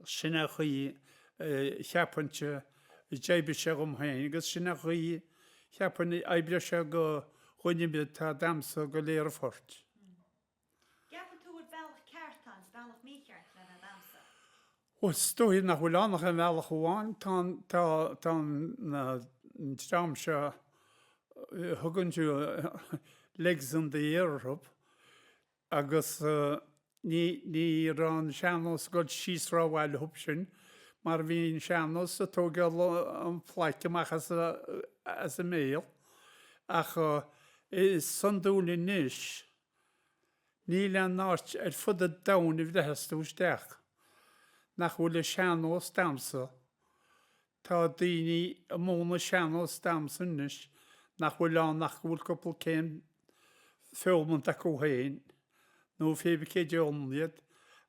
sin é an chaoi a cheapfainnse a d'oibrigh sé dhom féin agus sin é an chaoi a cheapfainn a oibreoidh sé do dhuine ar bith atá ag damhsa go léir an phoirt. Gceapann tú bhfuil bealach ceart ann is bealach mícheart le bheith ag damhsa? Bhuel, is dóigh nach bhfuil ann ach aon bhealach amháin. Tá an, tá, tá an dream seo a thugann tú legs in the air orthu agus ní, ní raibh an sean-nós ag dul síos rómhaith leo sin mar bhí an sean-nós ag tógáil an phlaic amach as a, as a mbéal ach is iondúil anois Níl aon áit ar fud an domhain a bhreathós tú isteach nach bhfuil an sean-nós damhsa. Tá daoine ag múineadh sean-nós damhsa anois nach bhfuil ann ach go bhfuil cúpla céim foghlamtha acu féin, nó pé bith cé d'fhoghlaim iad,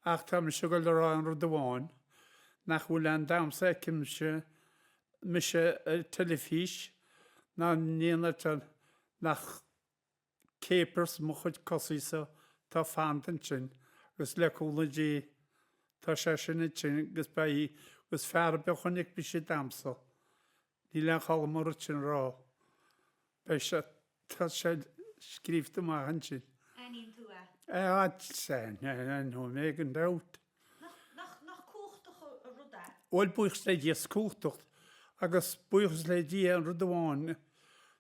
ach tá mise ag dul a rá aon rud amháin, nach bhfuil aon damhsa a fheicimse mise ar teilifís ná in aon áit eile nach. Capers mo chuid cosaí-sa tá fanta ansin agus le cúnamh Dé tá sé sin ansin agus beidh agus fear ar bith a chonaic mise ag damhsa níl aon cholm an rud sin a rá beidh sé tá sé scríobhta amach ansin. Aithníonn tú é? Aithneoidh mé gan dabht. Nach, nach, nach cumhachtach an rud é? Bhuel buíochas le Dia is cumhachtach agus buíochas le Dia an rud amháin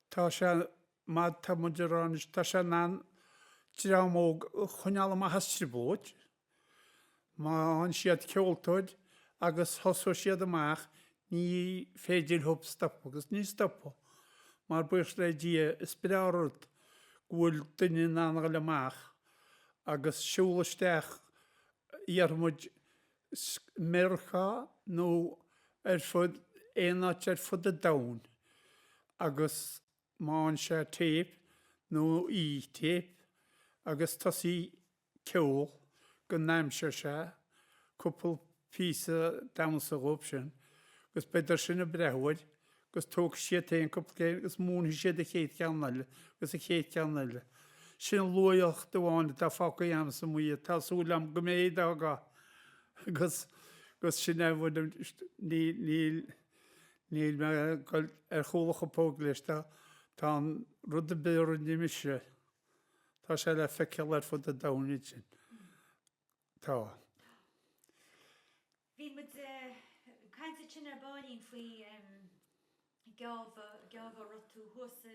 tá sé Mar tá muid a rá anois, tá sé in ann dream óg a choinneáil amach as trioblóid. Má fhaigheann siad ceoltóir agus thosóidh siad amach, ní féidir leo stopadh agus ní stopfaidh. Mar buíochas le Dia, is breá an rud go bhfuil duine in ann a dhul amach agus siúl isteach, déarfaidh muid, Meiriceá nó ar fud, aon áit ar fud an domhain agus má fhaigheann sé téip nó í téip agus tosaí ceol go n-aimseoidh sé cúpla píosa damhsa dhóibh sin agus beidh sin ag breathnú air agus tógfaidh siad féin cúpla céim agus múinfidh siad an chéad cheann eile agus an chéad cheann eile. Sin luaíocht amháin atá fágtha agamsa amuigh tá súil agam go mbeidh dá ga agus agus sin é níl Níl mé ag dul ar chúl an chopóg leis, tá an rud ar bith a rinne mise, tá sé le feiceáil ar fud an domhain ansin. Tá. Bhí muid ag caint ansin ar baillín faoi geábh, geábh a raibh tú thuas i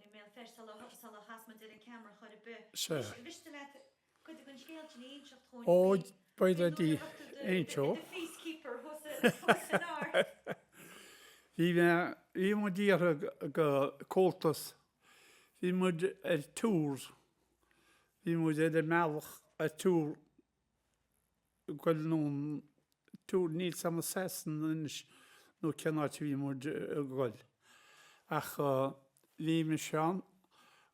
mBéal Feirste sula chas muid ar an ceamara chor ar bith. Sea. Mhiste leat Cuid den scéal sin a inseacht dhúinn Ó, beidh le di inseacht. The peacekeeper thuas san Ard. Bhí mé, bhí muid iarrtha go Comhaltas, bhí muid ar tour, bhí muid ar an mbealach ar tour goil anonn, tour, níl 's a'm i Sasana anois nó cén áit a bhí muid ag goil. Ach bhí mise ann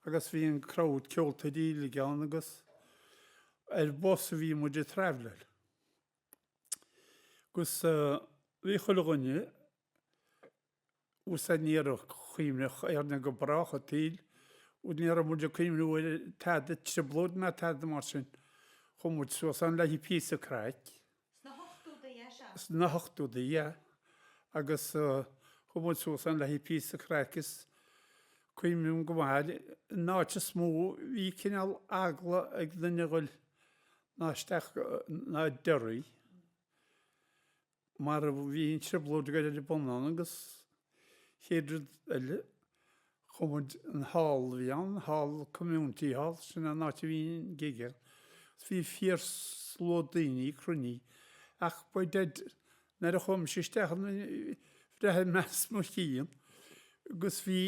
agus bhí an crowd ceoltóirí uilig ann agus ar bus a bhí muid ag traveláil. Agus bhí chuile dhuine Úsáid ní raibh cuimhneach ar go brách an tsaoil, ní raibh muid ag cuimhniú ar tada trioblóid ná tada mar sin. Chuaigh muid suas ann le haghaidh píosa craic. Sna hochtódaí é seo? Sna hochtódaí, yeah. Agus chuaigh muid suas ann le haghaidh píosa craic is cuimhním go maith an áit is mó bhí cineál eagla ag duine a ghoil ná isteach ná Derry. Mar bhí an trioblóid ag goil ar bun ann agus chéad rud eile chuaigh muid an hall a bhí ann, hall community hall, sin an áit a bhí an gig ann. Agus bhí fíor slua daoine cruinnithe ach by dad nuair a chuaigh mise isteach ann bhreathnaigh mé as mo chionn agus bhí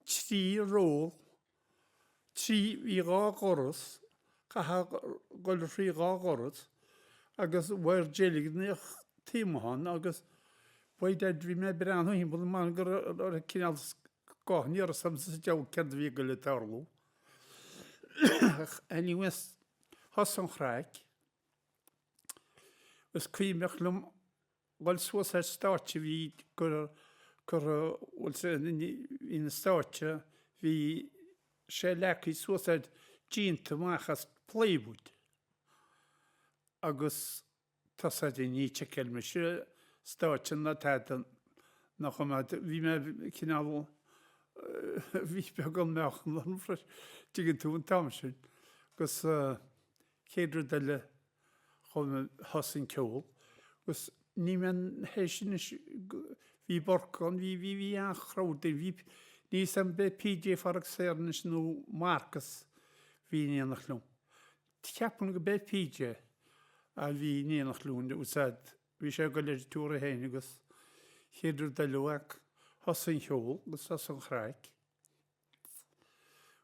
3 roll, 3, bhí 2 dhoras, chaithfeá dhul thrí 2 dhoras agus bhí deilgneach taobh amuigh ann agus by dad bhí mé ag breathnú thimpeall mar go raibh cineál scáth, ní raibh 'fhios a'm sa diabhal céard a bhí ag goil ag tarlú. Ach anyways, thosaigh an chraic is cuimhneach liom dhul suas ar stáitse bhí gur curtha bhuel bhí an stáitse bhí sé leagtha suas air déanta amach as plywood agus tosaigh ní tseiceáil mise stáitse ná tada nach ionadh bhí mé cineál bhí beagán meáchan orm freisin tuigeann tú an t-am sin agus chéad rud eile Chuaigh mé, thosaigh an ceol agus ní mé théis anois, bhí Burke ann, bhí, bhí, bhí an-chrowd daoine, bhí, níl 'fhios a'm b'é PJ Phádraig Saor anois nó Marcus bhí in éineacht liom. Ceapaim go b'é PJ a bhí in éineacht liom, úsáid, bhí sé ag goil ar an tour é féin agus chéad rud eile uaidh, thosaigh an cheol agus thosaigh an chraic.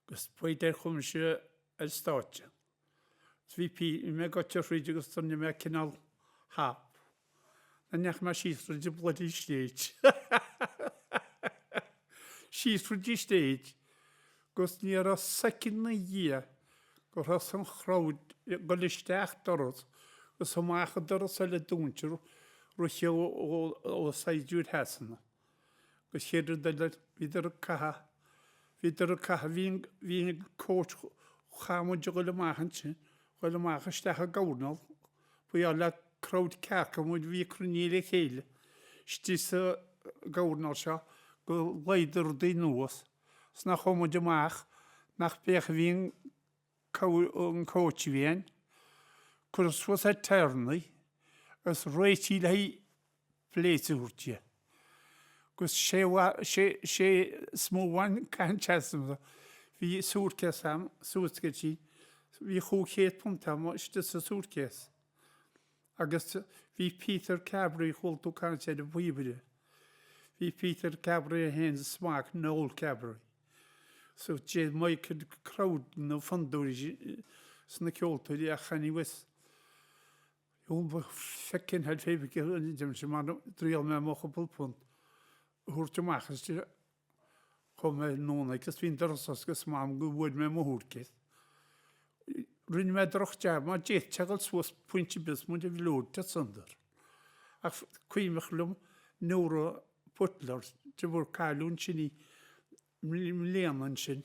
Agus by dad chuaigh mise ar stáitse. Agus bhí P, bhí mé gaibhte thríd agus rinne mé cineál hop. Nach ndeachaigh mé síos thríd an bloody stage. Síos thríd an stage agus ní raibh soicind 'na dhiaidh gur thosaigh an crowd ag dul isteach doras agus amach an doras eile dúintear rith ó saighdiúir Shasana. Agus chéad rud eile, bhíodar ag caitheamh. Bhíodar ag caitheamh, bhí an, bhí an coach, chaith muid a ghoil amach ansin, ghoil amach isteach i gcoirnéal, ba gheall le crowd cearca muid, bhí cruinnithe le chéile istigh sa gcoirnéal seo go luíodar rudaí anuas, 's nach chuaigh muid amach nach b'é a bhí an an coach a bhí ann, cuireadh suas ar tyreannaí agus réitithe le haghaidh pléasc a thabhairt di. Agus sé sé sé is mó a bhain caint asam bhí suitcase a'm, suitcase, bhí £500 a'm istigh sa suitcase. Agus bhí Peter Carberry, chuala tú caint ar an bpíobaire, bhí Peter Carberry é féin is a mhac Noel Carberry. So dé Michael crowd na fondúirí 's na ceoltóirí ach anyways feckin hell fé mar dhriall mé mo chúpla punt a thabhairt amach is chuaigh mé anonn agus bhí an doras oscailte is m'anam go bhfuair mé mo shuitcase. Rinne mé droch jab mar d'fhéadfadh sé a dhul suas pointe ar bith is muid a bhliúirt asunder. Ach cuimhneach liom Nora Butler de bharr cailleadh ansin í i mbliana ansin.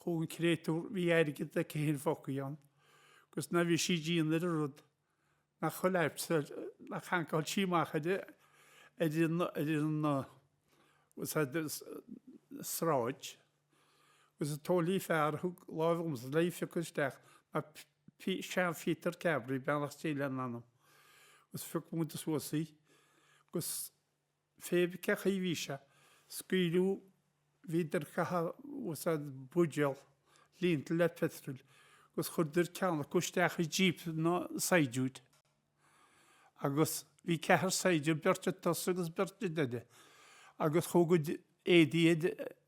Chuaigh an créatúr, bhí airgead aici féin fágtha ann agus nuair a bhí sí dian ar an rud nach collapse, nach thankáil sí amach ar ar an ar an sráid agus an tóilí fear a thug láimh dhomsa le í a phiocadh isteach ná sean Pheter Carberry, beannacht Dé lena anam, agus phioc muid suas í agus fé cé chaoi a bhí sé, scaoileadh, bhíodar ag caitheamh úsáid buidéal líonta le petrol agus chuireadar ceann acu isteach i jíp na saighdiúir agus bhí ceathrar saighdiúir, beirt ag tosach agus beirt ag deireadh agus chuaigh a gcuid éadaí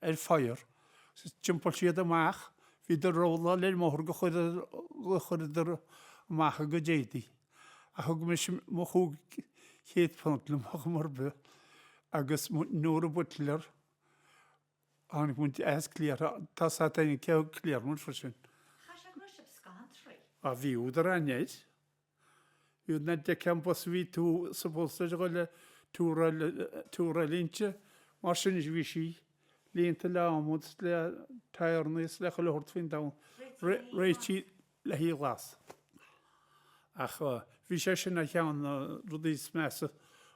ar fire agus d'iompaigh siad amach, bhíodar rolláil ar an mbóthar go chuireadar amach a gcuid éadaí. Ach thug mise mo £500 liom ar chuma ar bith agus Nora Butler, tháinig muid as cliar, tá 's a't fhéin cé thug cliar muid freisin. Chaith sé go raibh sibh scantraí. Á bhí údar againn air. Bhí na deich an bus a bhí tú supposed a dhul le túr eile inti, mar sin bhí sí líonta le adhmad 's le tyreannaí is le chuile shórt faoin domhan. Réitithe le haghaidh a lasadh. Ach bhí sé sin ar cheann de na rudaí is measa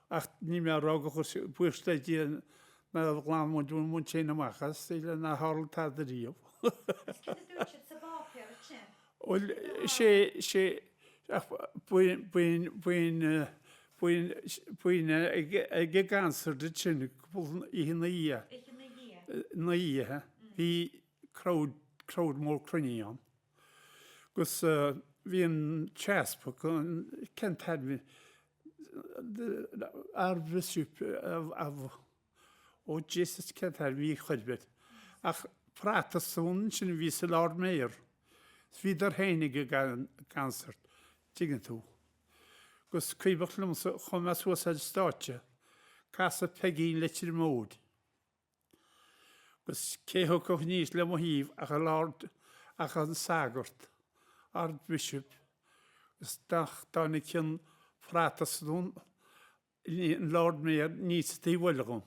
ach níl mé ag rá gur chuir, buíochas le Dia nár ghlan muid muid féin amach as, sílim nár tharla tada riamh. Agus céard a dúirt siad sa bpáipéar ansin? Bhuel, sé, sé, ach b'in, b'in, b'in, b'in, b'in ag, ag an gconcert ansin, cúpla oíche ina dhiaidh. Oíche ina dhiaidh. Ina dhiaidh, bhí crowd, crowd mór cruinnithe ann. Agus bhí an t-easpag, cén t-ainm, Archbishop of, oh Jesus, cén t-ainm a bhí chor ar bith. Ach Protastún ansin a bhí sa Lord Mayor. Bhíodar féin ag an gconcert, dtuigeann tú. Agus cuimhneach liomsa, chuaigh mé suas ar an stáitse, casadh Peigín Leitir Móir. Agus cé thiocfadh aníos le mo thaobh ach an Lord, ach an sagart, Archbishop, agus nach dtáinig an Protastún, an Lord Mayor aníos an taobh eile dhom.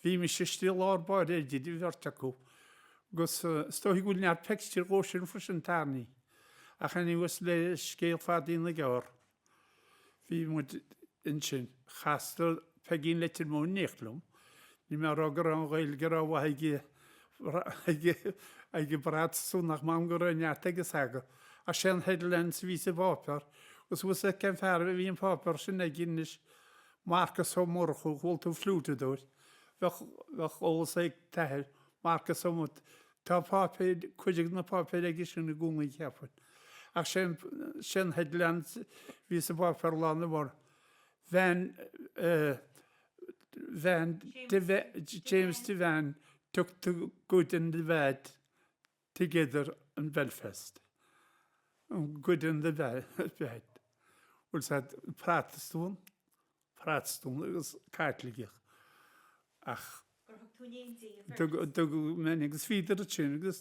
Bhí mise istigh i lár báire idir an bheirt acu, agus is dóigh go bhfuil neart pictiúr dhó sin freisin tarraingthe. Ach anyways le scéal fada a dhéanamh gearr. Bhí muid ansin. Chastar Peigín Leitir Móir in éineacht liom. Níl mé ag rá go raibh an Ghaeilge rómhaith aige ag an bProtastún ach m'anam go raibh neart aige is aga. Ach sé an headlines a bhí sa bpáipéar agus bhfuil 's agat cén fear a bhí an páipéar sin aige anois, Marcas Ó Murchú, chuala tú fliúiteadóir. Bheadh bheadh eolas ag t'athair, Marcas Ó Murchú. Tá páipéir, cuid de na páipéir aige sin i gcónaí cheapfainn. Ach sé an, sé an headline a bhí sa bpáipéar lá arna mhárach, Van, Van, James Devane took the good and the bad together in Belfast. An good and the bad. Bhfuil 's agat, Protastún, Protastún agus Caitliceach. Ach. Gur thug tú in éindí an bheirt. Thug mé agus bhíodar ansin agus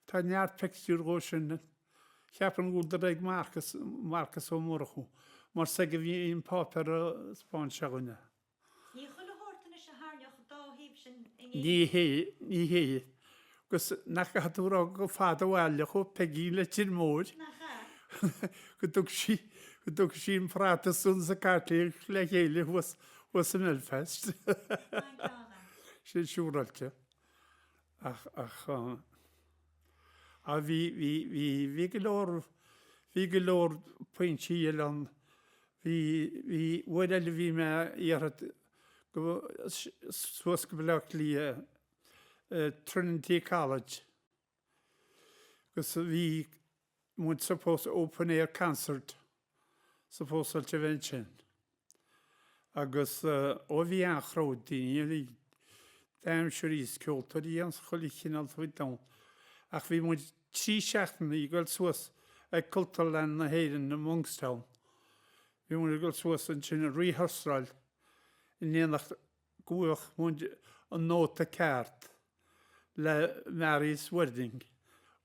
tá neart pictiúr dhó sin. Cheapfainn go bhfuileadar ag Marcas, Marcas Ó Murchú, mar is aige a bhí an páipéar a 'spáin sé dhúinn é. Ní chuile shórt anois a thairneodh an dá thaobh sin in éindí. Ní hé, ní hé. Agus nach gcaithfidh tú a rá gur fada ó bhaile chuaigh Peigín Leitir Móir. Nach ea? Go dtug sí, go dtug sí an práta san is an cairtéis le chéile thuas, thuas i mBelfast. Maith an ceann é. Sin siúráilte. Ach, ach, ah bhí, bhí, bhí, bhí go leor, bhí go leor pointí eile ann. Bhí, bhí, uair eile bhí mé iarrtha go, suas go Baile Átha Cliath, Trinity College agus bhí muid suppose open air concert supposáilte a bheith ansin agus ó bhí an-chrowd daoine uilig damhsóirí is ceoltóirí as chuile chineál faoin domhan ach bhí muid 3 seachtainí ag dul suas ag Cultúrlann na hÉireann i Monkstown bhí muid ag dul suas ansin ag rehearsáil in éineacht go bhfaigheadh muid an nóta ceart le Marius Welding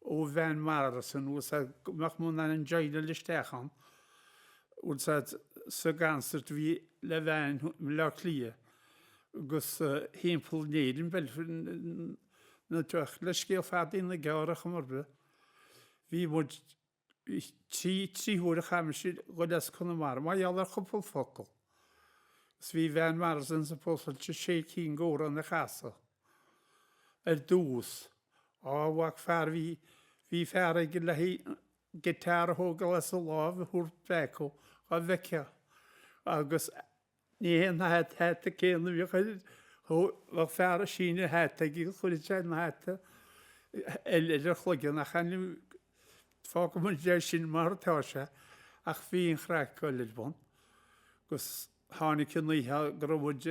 ó Van Morrison, bhfuil 's a'd, go mbeadh muid in ann an joineáil isteach ann, bhfuil 's a'd, sa gconcert a bhí le bheith i mBaile Átha Cliath agus thimpeall in Éirinn, bhuel, ach le scéal fada a dhéanamh gearr ar chuma ar bith, bhí muid 3 huaire a chaith mise dhul as Conamara, mar gheall ar chúpla focal. Is bhí Van Morrison supposáilte sé cinn d'amhráin a chasadh ar dtús. Á, mhac fear, bhí, bhí fear aige le haghaidh guitar a thógáil as a láimh a thabhairt back dhó, dhá bhfeicfeá. Agus Ní hé an hata hata céanna a bhíodh air. Bheadh fear ag síneadh hata aige agus chuireadh sé an hata eile ar a chloigeann ach ainm fágfaidh muid é sin mar atá sé ach bhí an chraic ag goil ar bun agus tháinig an oíche go raibh muid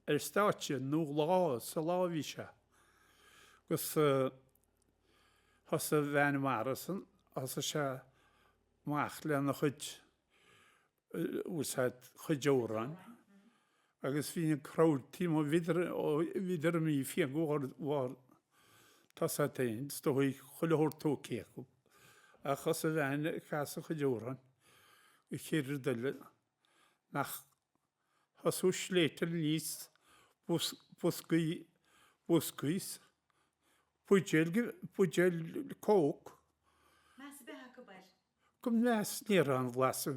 ar stáitse nó lá sa lá a bhí sé agus thosaigh Van Morrison thosaigh sé amach lena chuid úsáid chuid amhrán agus bhí an crowd taobh amuigh bhíodar bhíodar imithe fiú go bharr tosach féin is dóigh chuile shórt tógtha acu ach thosaigh Van ag casadh chuid amhrán go chéad rud eile nach thosaigh sléibhte aníos boscaí boscaí buidéil buidéil coke. Meas a bheith acu air. Go meas ní raibh an bhlas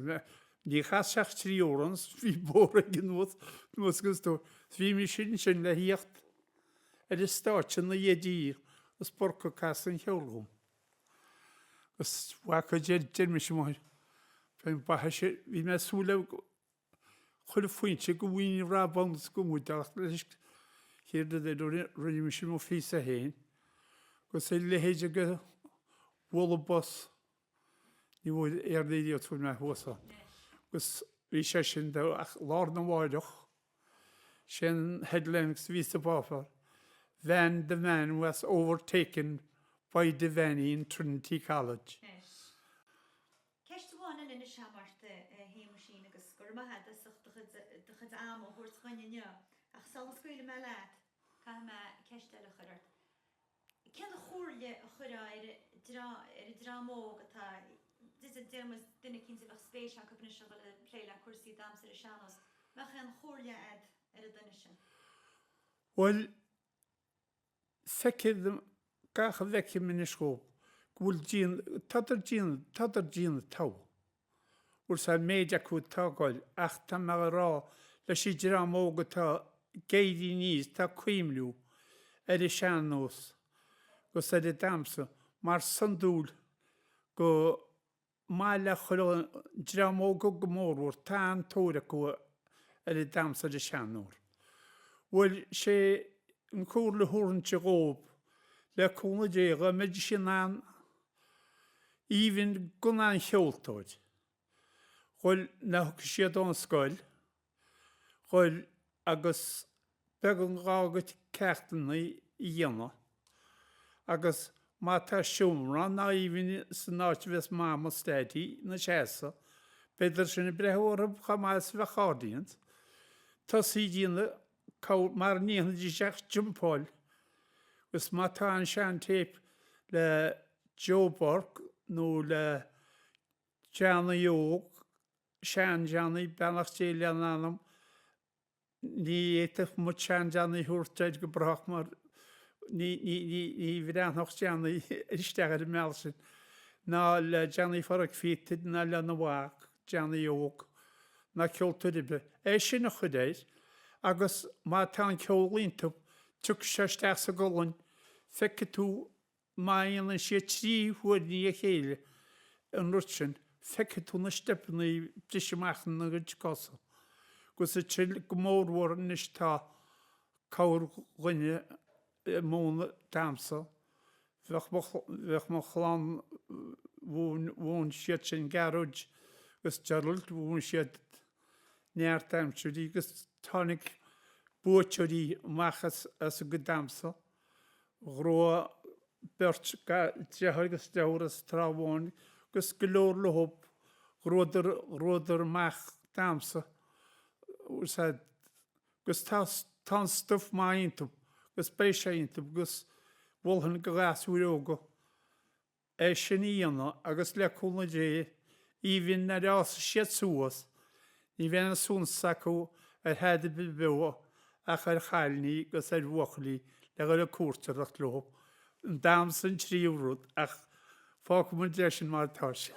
Ní chas sé ach 3 amhrán is bhí bóthar aige anuas anuas agus tú Bhí mise ansin le thíocht ar an stáitse ina dhiaidh di agus Burke ag casadh an cheoil dhom. Agus bhac deir deir mise mo fén bhaithis bhí mé ag súil le chuile phointe go bhfaighinn rab ann is go muid ach leis chéad rud eile rinne mise mo phíosa féin agus a leithéid de bhualadh bos Ní bhfuair aon idiot fuair mé thuas ann. Agus bhí sé sin do ach lá arna mháireach, sé an headline a bhí sa bpáipéar, Van the man was overtaken by the Vanny in Trinity College. Ceist amháin eile anois agam ort, a Shéamuisín, agus go raibh maith agat as ucht do chuid ama a thabhairt dhuinn inniu, ach sula scaoilfidh mé leat, caithfidh mé ceist eile a chur ort. Cén chomhairle a chuirfeá ar an dream óg atá, deir muid, duine eicínt a bheadh spéis acu anois a dhul ag plé le cúrsaí damhsa ar an sean-nós, mbeadh aon chomhairle a'd ar an duine sin? Bhuel, feicim, gach a bhfeicim anois dhóibh, go bhfuil dian, tádar dian, tádar déanamh togha. Bhuel tá an méid acu ag tógáil ach tá mé a rá leis an dream óg atá ag éirí aníos tá cuimhniú ar an sean-nós agus ar an damhsa mar is iondúil go maith le chuile dream óg go mórmhór tá an-tóir acu ar an damhsa ar an sean-nós. Bhuel sé an chomhairle a thabharfainnse dhóibh le cúnamh Dé dhá mbeidís in ann Even gan aon cheoltóir. Ghoil nuair a thiocfaidh siad ón scoil, ghoil agus beag an gá duit ceachtanna a dhéanamh agus má tá seomra ann ná even san áit a bheas Mam is Daidí ina seasamh, beidh sin ag breathnú orthu chomh maith is a bheadh audience. Tosaí ag déanamh cabhair mar ní dhéanfaidís ach jumpáil agus má tá an sean tape le Joe Burke nó le Johnny Óg, sean Johnny, beannacht Dé lena anam, ní fhéadfadh muid sean Johnny a thabhairt air go brách mar. Ní, ní, ní, ní bhreathnódh Johnny isteach ar an mbealach sin, ná le Johnny Phádraic Phíotair ná lena mhac, Johnny Óg, ná ceoltóir ar bith. É sin a chur air agus má tá an ceol iontu, tiocfaidh sé isteach sa gcolainn, feicfidh tú má dhéanann siad 3 huair i ndiaidh a chéile an rud sin, feicfidh tú na steipeanna ag briseadh amach ina gcuid cosa. Agus ansin go mórmhór anois tá corrdhuine ag múineadh damhsa. Bheadh mo, bheadh mo chlann, mhúin, mhúin siad sin Gearóid agus Gerald, mhúin siad neart damhsóirí agus tháinig buaiteoirí amach as, as a gcuid damhsa. Ghnóthaigh beirt deartháir agus deirfiúr as Trá Bháin agus go leor leo, ghnóthaíodar, ghnóthaíodar amach damhsa. Agus tá, tá an stuif maith iontu agus beidh sé iontu agus mholfainn do ghasúir óga é sin a dhéanamh agus le cúnamh Dé, even nuair a fhásfaidh siad suas, ní bheidh aon suntas acu ar thada ar bith beo ach ar chailíní agus ar bhuachaillí le dhul ag cúirtéireacht leo. An damhsa an tríú rud ach fágfaidh muid é sin mar atá sé.